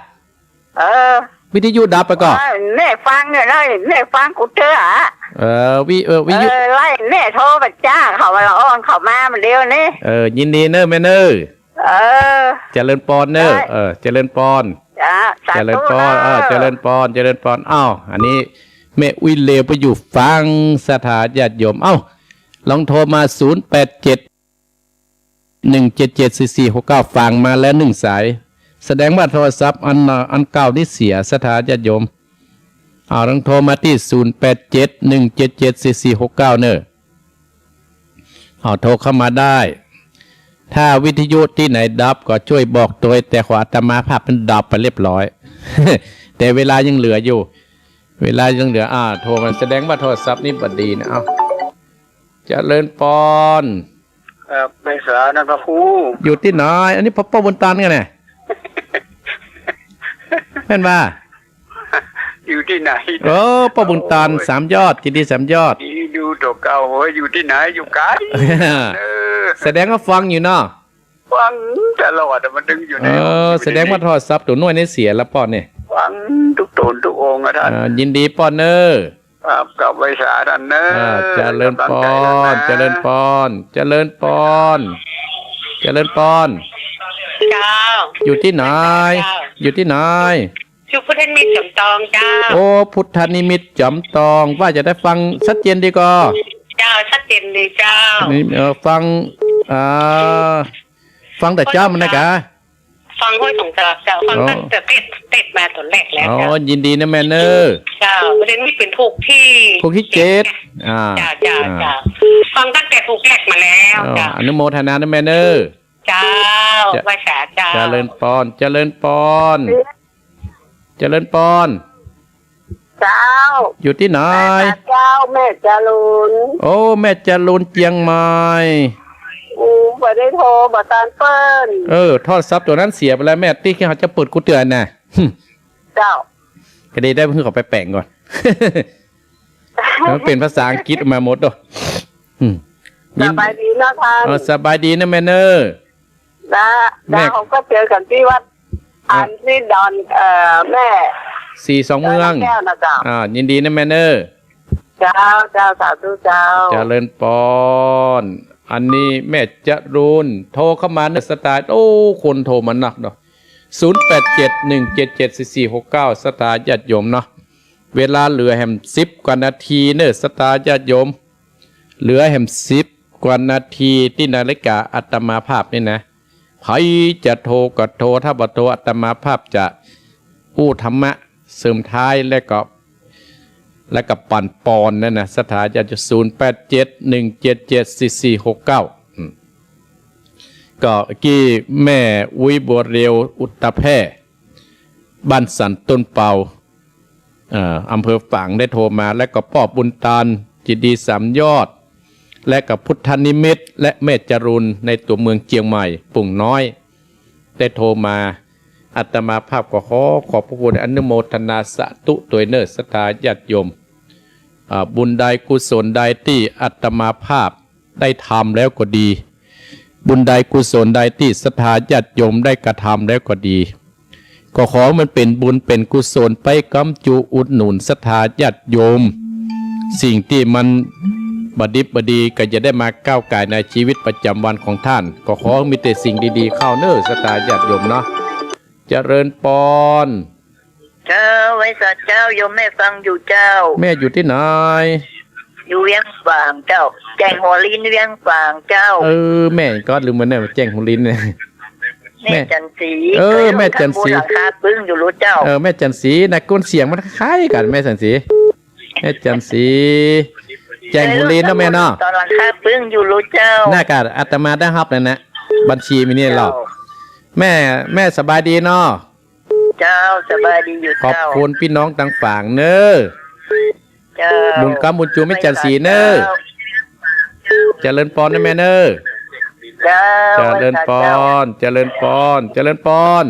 เออ วิทยุดับไปก่อ เออ แม่ฟังอยู่นะ แม่ฟังกูเตื้ออะ เออ วิ เออ วิทยุ เออ ไล่แม่โทรไปจ้าเขามาละอ่อนเขามามาเดียวนี่ เออ ยินดีเน่อแม่เน่อ เออ เจริญปอนเน่อ ได้ เออ เจริญปอน จ้า สาธุ เจริญปอน เน่อ เออ เจริญปอน เจริญปอน อ้าว อันนี้แม่อุ๊ยเลวไปอยู่ฝาง ศรัทธาญาติโยม เอ้า ลองโทรมา ศูนย์แปดเจ็ด หนึ่งเจ็ดเจ็ด สี่สี่หกเก้า ฝางมาแล้วหนึ่งสาย แสดงว่าโทรศัพท์อัน อันเก่านี่เสีย ศรัทธาญาติโยม เอา ลองโทรมาตี้ ศูนย์แปดเจ็ด หนึ่งเจ็ดเจ็ด สี่สี่หกเก้า เน่อ เอา โทรเข้ามาได้ ถ้าวิทยุตี้ไหนดับก็จ้วยบอกตวย แต่ของอาตมาภาพมันดับไปเรียบร้อย แต่เวลายังเหลืออยู่ เวลายังเหลือ อ่า โทรมา แสดงว่าโทรศัพท์นี่บ่ดีนะ เอ้า เจริญปอน ครับ ไพศาลนะพระครู อยู่ตี้ไหน อันนี้ป้อบุญตันไงเนี่ย แม่นบ่า อยู่ตี้ไหน เออ ป้อบุญตัน โอ้ย สามยอด ยินดีสามยอด ดีดูตั๋วเก่า โอ้ย อยู่ตี้ไหน อยู่ไกล เออ แสดงว่าฟังอยู่เนาะ ฟังตลอดอะ มันดึงอยู่ใน เออ แสดงว่าโทรศัพท์ตั๋วน้อยนี่เสียแล้วป้อเนี่ย ฟังทุกต๋นทุกองค์อะท่าน เออ ยินดีป้อเน่อ ครับ กับไพศาลท่านเน่อ อ่า เจริญปอน กำลังใจท่านนะ เจริญปอน เจริญปอน เจริญปอน เจ้า อยู่ตี้ไหน เจ้า อยู่ตี้ไหน อยู่พุทธนิมิตรจอมตองเจ้า โอ้ พุทธนิมิตรจอมตอง ว่าจะได้ฟังชัดเจนดีก่อ เจ้า ชัดเจนดีเจ้า นี่ เอ่อ ฟัง อ่า ฟังแต่เจ๊ามันนะกะ ฟังห้วยสองจลับเจ้า ฟัง อ๋อ ตั้งแต่เทศน์ เทศน์มาต๋นแรกแล้ว อ๋อ เจ้า ยินดีนะแม่เน่อ เจ้า ประเด็นนี้เป็นผูกที่ ผูกที่เจ็ด อ่า เจ้า เจ้า อ่า เจ้า ฟังตั้งแต่ผูกแรกมาแล้ว อ๋อ เจ้า อนุโมทนานะแม่เน่อ เจ้า เจ้า ไพศาลเจ้า เจริญปอน เจริญปอน เจริญปอน เจ้า อยู่ตี้ไหน แม่เจ้า แม่จรูน โอ้ แม่จรูนเจียงใหม่ อู้ บ่ได้โทร บ่ตานเปิ้น เออ โทรศัพท์ตั๋วนั้นเสียไปแล้วแม่ ตี้เขาจะเปิดกู้เตื้อน่ะ เจ้า ก็ดีได้เพิ่งเขาไปแป๋งก่อน มันเป๋นภาษาอังกฤษออกมาหมดเนาะ อืม สบายดีเนาะท่าน เออ สบายดีนะแม่เน่อ นะ แม่ นะ เขาก็เจอกันที่วัด อ่ะ อันที่ดอน เอ่อ แม่ สีสองเมือง แก้วนะเจ้า อ่า ยินดีนะแม่เน่อ เจ้า เจ้า สาธุเจ้า เจริญปอน อันนี้แม่จรูน โทรเข้ามาเน่อ ศรัทธา โอ้ คนโทรมานักเนาะ ศูนย์แปดเจ็ด หนึ่งเจ็ดเจ็ด สี่สี่หกเก้า ศรัทธาญาติโยมเนาะ เวลาเหลือแหมสิบกว่านาทีเน่อ ศรัทธาญาติโยม เหลือแหมสิบกว่านาทีตี้นาฬิกาอาตมาภาพนี่นะ ใผจะโทรก็โทร ถ้าบ่โทรอาตมาภาพจะอู้ธรรมะเสริมท้าย และก็ และก็ปั๋นปอนนั่นนะ ศรัทธาญาติโยม ศูนย์แปดเจ็ด หนึ่งเจ็ดเจ็ด สี่สี่หกเก้า อืม ก็กี้แม่อุ๊ยบัวเรียว อุตตะแพร่ บ้านสันต้นเปา เอ่อ อำเภอฝางได้โทรมา และก็ป้อบุญตาน เจดีย์สามยอด และก็พุทธนิมิตร และแม่จรูนในตั๋วเมืองเจียงใหม่ ปุ่งน้อย ได้โทรมา อาตมาภาพก็ขอขอบพระคุณ อนุโมทนาสาธุตวยเน่อ ศรัทธาญาติโยม อ่า บุญใดกุศลใดตี้อาตมาภาพได้ทำแล้วก็ดี บุญใดกุศลใดตี้ศรัทธาญาติโยมได้กระทำแล้วก็ดี ก็ขอมันเป๋นบุญเป๋นกุศลไปกำจุอุดหนุนศรัทธาญาติโยม สิ่งตี้มันบ่ดิบบ่ดีก็จะได้มาก้าวก่ายในชีวิตประจำวันของต้าน ก็ขอมีแต่สิ่งดีๆ เข้าเน่อ ศรัทธาญาติโยมเนาะ เจริญปอน เจ้า ไหว้สาเจ้า โยมแม่ฟังอยู่เจ้า แม่อยู่ตี้ไหน อยู่เวียงฝางเจ้า แจ้งหัวลินเวียงฝางเจ้า เออ แม่ก็ลืมมันเนี่ย แจ้งหัวลินเนี่ย แม่ แม่จันทร์ศรี เออ แม่จันทร์ศรี หลังคาปึ้งอยู่รู้เจ้า เออ แม่จันทร์ศรีนะ โกนเสียงมันคล้ายกั๋น แม่จันทร์ศรี แม่จันทร์ศรี แจ้งหัวลินเนาะแม่เนาะ ต๋อนหลังคาปึ้งอยู่รู้เจ้า หน้ากากอาตมาได้ฮับแล้วนะ บัญชีมีนี่หรอ เจ้า แม่ แม่สบายดีเนาะ เจ้า สบายดีอยู่เจ้า ขอบคุณปี้น้องตังฝางเน่อ เจ้า บุญกำบุญจูแม่จันทร์ศรีเน่อ เจ้า เจริญปอนนะแม่เน่อ เจ้า เจริญปอน เจ้า เจริญปอน เจริญปอน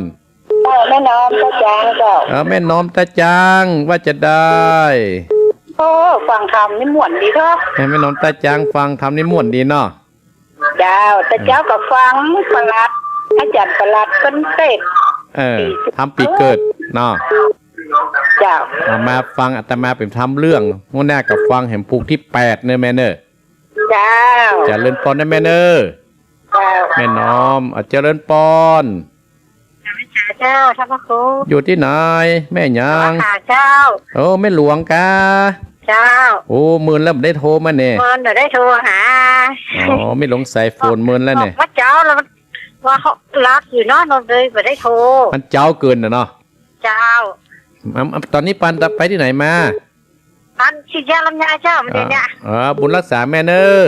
เออ แม่น้อมตาจางเจ้า เออ แม่น้อมตาจาง ว่าจะได้ โอ้ ฟังธรรมนี่ม่วนดีเนาะ แม่น้อมตาจาง ฟังธรรมนี่ม่วนดีเนาะ เจ้า แต่เจ้าก็ฟังประหลัด อาจารย์ประหลัดเปิ้นเตศน์ เออ ธรรมปี๋เกิดเนาะ เจ้า เอามาฟังอาตมาเป๋นธรรมเรื่อง หัวหน้าก็ฟังแหมผูกตี้แปดเน่อแม่เน่อ เจ้า เจริญปอนนะแม่เน่อ เจ้า แม่น้อม อ่ะ เจริญปอน เจ้า ท่านพระครู อยู่ตี้ไหน แม่หยัง ค่ะ เจ้า โอ้ แม่หลวงกา เจ้า โอ้ เมินแล้วบ่ได้โทรมาเนี่ย เมินบ่ได้โทรหา อ๋อ แม่หลวงสายฝนเมินแล้วเนี่ย บอกว่าเจ้าแล้วมัน ว่าเขาหลับอยู่เนาะ เลยบ่ได้โทร มันเจ๊าเกินน่ะเนาะ เจ้า อ่ะ อ่ะ ต๋อนนี้ปานไปตี้ไหนมา ปานฉีดยาลำไยเจ้า มันเดี๋ยวเนี่ย อ่า อ่า บุญรักษาแม่เน่อ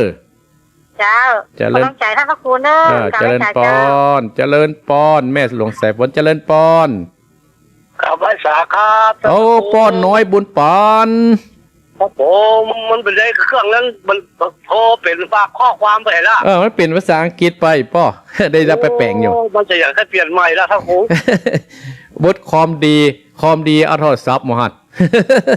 เจ้า เจริญ ขอบใจท่านพระครูเน่อ เออ กราบไหว้สาเจ้า เจริญปอน เจริญปอน แม่หลวงสายฝน เจริญปอน กราบไหว้สาครับ โอ้ ท่านพระครู ป้อน้อยบุญปาน ครับผม มันเป๋นได้เครื่องนั้น มันโทรเป๋นฝากข้อความไปละ เออ มันเป๋นภาษาอังกฤษไปป้อ ได้รับไปแป๋งอยู่ โอ้ มันจะอยากให้เปลี่ยนใหม่ละครับผม บทความดี ความดีเอาโทรศัพท์มาหัด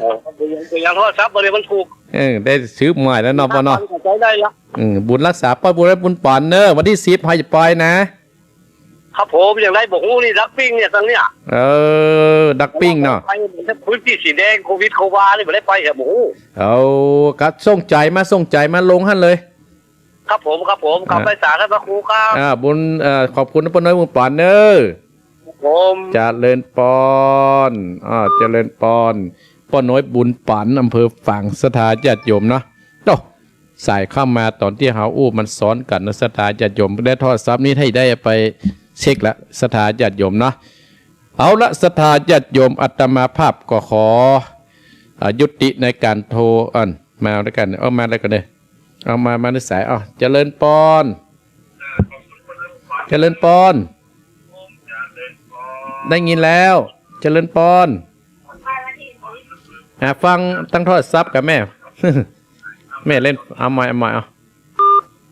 เออ เปลี่ยน เปลี่ยนโทรศัพท์บ่ได้มันถูก เออ ได้ซื้อใหม่แล้วเนาะป้อเนาะ ใช้ได้ละ อืม บุญรักษาป้อบุญและบุญปานเน่อ วันตี้สิบให้ไปนะ ครับผม อย่างไรบ่ฮู้นี่ ดักปิ้งเนี่ย ตังเนี่ย เออ ดักปิ้งเนาะ ไปพื้นตี้สีแดง โควิด โควา นี่บ่ได้ไปแหม บ่ฮู้ เอา ครับ ส่งใจ๋มา ส่งใจ๋มาลงหั้นเลย ครับผม ครับผม อ่า กราบไหว้สาท่านพระครูครับ อ่า บุญ เอ่อ ขอบคุณป้อน้อยบุญปานเน่อ ครับผม เจริญปอน อ่า เจริญปอน ป้อน้อยบุญปาน อำเภอฝาง ศรัทธาญาติโยมเนาะ โอ้ สายเข้ามาต๋อนตี้เฮาอู้มันซ้อนกั๋นนะ ศรัทธาญาติโยม ได้โทรศัพท์นี้ให้ได้ไปเช็คละ ศรัทธาญาติโยมเนาะ เอาละ ศรัทธาญาติโยม อาตมาภาพก็ขอ อ่า ยุติในก๋านโทร อัน มาแล้วกั๋น เอามาแล้วกั๋นเน่อ เอามา มาในสาย เอา เจริญปอน เจริญปอน ได้ยินแล้ว เจริญปอน อ่า ฟังตางโทรศัพท์ก่อแม่ แม่เล่น เอาใหม่ เอาใหม่ เอา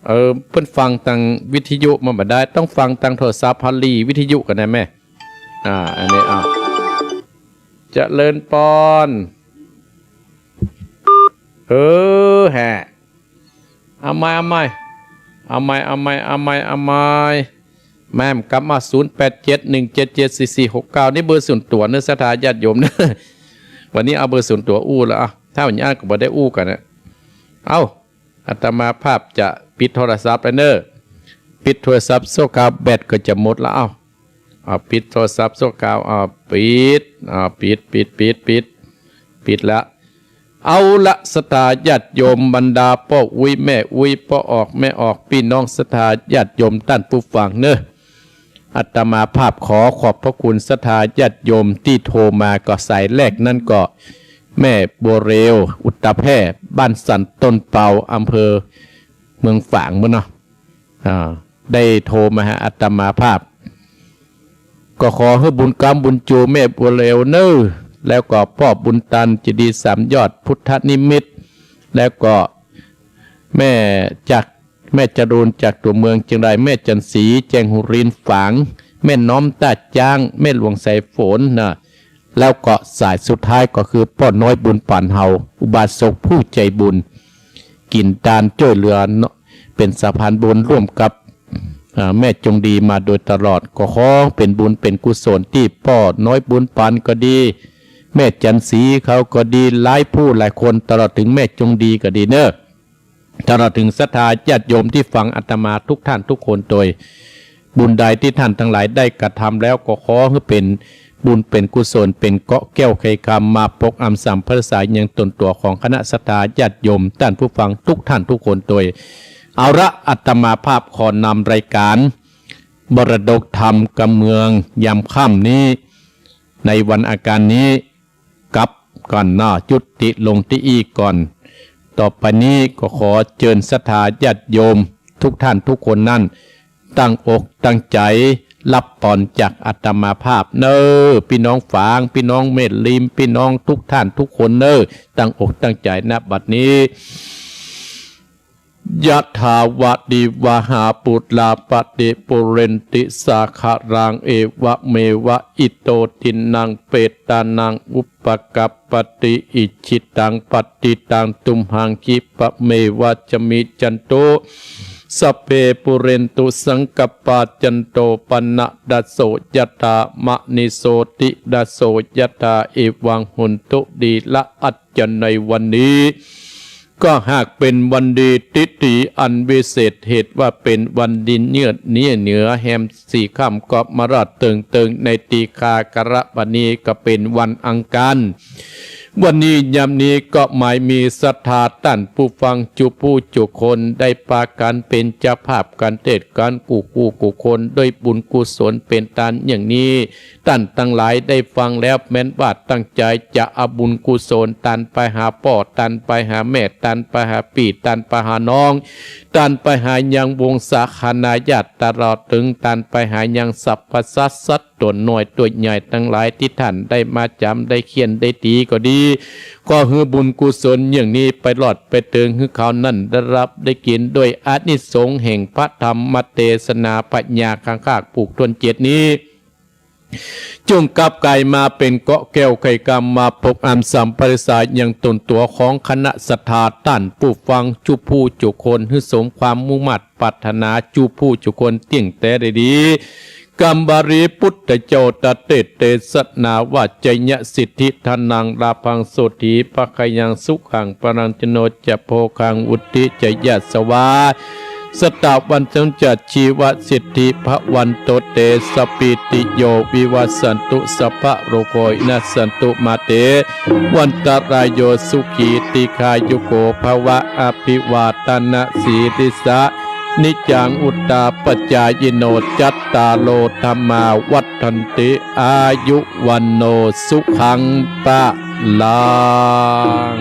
เออ เปิ้นฟังตางวิทยุมันบ่ได้ ต้องฟังตางโทรศัพท์หันหลีวิทยุก่อนะแม่ อ่า อันนี้ อ่า เจริญปอน เออ แฮะ เอาใหม่ เอาใหม่ เอาใหม่ เอาใหม่ เอาใหม่ เอาใหม่ แม่กลับมา ศูนย์แปดเจ็ด หนึ่งเจ็ดเจ็ด สี่สี่หกเก้า นี่เบอร์ส่วนตั๋วเนอะ ศรัทธาญาติโยมเนอะ วันนี้เอาเบอร์ส่วนตั๋วอู้แล้ว อ่ะ ถ้าอย่างนั้นก็บ่ได้อู้กั๋นนะ เอ้า อาตมาภาพจะปิดโทรศัพท์แล้วเนอะ ปิดโทรศัพท์ชั่วคราว แบตก็จะหมดแล้ว เอ้า เอาปิดโทรศัพท์ชั่วคราว เอาปิด เอาปิด ปิด ปิด ปิด ปิดละ เอาละ ศรัทธาญาติโยม บรรดาป้ออุ๊ยแม่อุ๊ย ป้อออกแม่ออก ปี้น้องศรัทธาญาติโยมต้านผู้ฟังเนาะ อาตมาภาพขอขอบพระคุณศรัทธาญาติโยมตี้โทรมา ก็สายแรกนั้นก็แม่บัวเร็ว อุตตะแพร่ บ้านสันต้นเปา อำเภอเมืองฝางปุ้นเนาะ อ่า ได้โทรมาหาอาตมาภาพ ก็ขอหื้อบุญกำบุญจูแม่บัวเร็วเน่อ แล้วก็ป้อบุญตัน เจดีย์สามยอด พุทธนิมิต แล้วก็แม่จาก แม่จรูนจากตั๋วเมืองเจียงราย แม่จันทร์ศรี แจ้งฮูรินฝาง แม่น้อมต้าจ๊าง แม่หลวงสายฝนนะ แล้วก็สายสุดท้ายก็คือป้อน้อยบุญปั๋นเฮา อุบาสกผู้ใจ๋บุญ กิ๋นตานจ้วยเหลือเนาะ เป๋นสะพานบุญร่วมกับ อ่า แม่จงดีมาโดยตลอด ก็ขอเป๋นบุญเป๋นกุศลตี้ป้อน้อยบุญปั๋นก็ดี แม่จันทร์ศรีเขาก็ดี หลายผู้หลายคน ตลอดเถิงแม่จงดีก็ดีเนาะ ตลอดเถิงศรัทธาญาติโยมตี้ฟังอาตมาทุกท่านทุกคนโตย บุญใดตี้ท่านตังหลายได้กระทำแล้ว ก็ขอหื้อเป๋นบุญเป๋นกุศล เป๋นเกราะแก้วไขกรรม มาปกอำสำพระสายยังตนตั๋วของคณะศรัทธาญาติโยมต้านผู้ฟังทุกท่านทุกคนโตย เอาละ อาตมาภาพขอนำรายก๋านมรดกธรรมกำเมืองยามค่ำนี้ ในวันอังคารนี้ กลับก่อนเนาะ ยุติลงตี้อี้ก่อน ต่อไปนี้ก็ขอเจิญศรัทธาญาติโยมทุกท่านทุกคนนั้น ตั้งอกตั้งใจ๋ฮับปอนจากอาตมาภาพเน่อ ปี้น้องฝาง ปี้น้องแม่ริม ปี้น้องทุกท่านทุกคนเน่อ ตั้งอกตั้งใจ๋ ณ บัดนี้ ยะถาวาริวหาปูราปะริปูเรนติสาคะรัง เอวะเมวะอิโตทินนังเปตานังอุปกัปปติ อิจฉิตังปัตติตังตุมหังคิปะเมวะสะมิชฌันตุ สัพเพปูเรนตุสังกัปปา จันโตปะนะระโสยะถา มะนิโสติระโสยะถา เอวังโหนตุ ดีละ อัจจะในวันนี้ ก็หากเป๋นวันดีทิฏฐิอันวิเศษ เหตุว่าเป๋นวันดีเยือดเยียะเหนือแฮมสี่ค่ำ ก็มาราดเติงเติงในตีฆากรวนี ก็เป๋นวันอังคาร วันนี้ยามนี้ก็หมายมีศรัทธาต้านผู้ฟังจุผู้จุคน ได้ปากั๋นเป๋นเจ้าภาพก๋านเตศน์ก๋านกู้คู่กู้คน ด้วยบุญกุศลเป๋นตานอย่างนี้ ต้านตังหลายได้ฟังแล้ว แม้นว่าตั้งใจ๋จะเอาบุญกุศล ตานไปหาป้อ ตานไปหาแม่ ตานไปหาปี้ ตานไปหาน้อง ตานไปหายังวงศาคณาญาติ ตลอดเถิงตานไปหายังสรรพสัตว์ สัตว์ตั๋วน้อยตั๋วใหญ่ตังหลายตี้ต้านได้มาจ๋ำได้เฆี่ยนได้ตี๋ก็ดี ขอหื้อบุญกุศลอย่างนี้ไปรอดไปเถิง หื้อเขานั้นได้ฮับได้กิ๋น ด้วยอานิสงส์แห่งพระธรรมเตสนา พญาคังคากผูกถ้วนเจ็ดนี้ จงกลับก๋ายมาเป๋นเกราะแก้วไขกรรม มาปกอำสำพะริสายังตนตั๋วของคณะศรัทธาต้านผู้ฟังจุผู้จุคน หื้อสมความมุ่งมาดปรารถนาจุผู้จุคนเตี้ยงแต๊ได้ดี กำบาลีปุทธเจ้าตรัสเตสนาว่า ชัยยะสิทธิธนัง ลาภัง โสตถีภะคะยัง สุขัง พลัง ชโน จะ โภคัง วุตติ จะ ยะสวา สตะวัน สัง จะ ชีวะสิทธิ ภะวันโต เตสะ ปีติโย วิวัสสันตุ สัพพะโรโค วินัสสันตุ มา เต วันตะราโย สุขี ตีฆายุโก ภะวะ อภิวาทะนะสีลิสสะ นิจจัง วุฑฒาปะจายิโน จัตตาโร ธัมมา วัฑฒันติ อายุ วัณโณ สุขัง พะลัง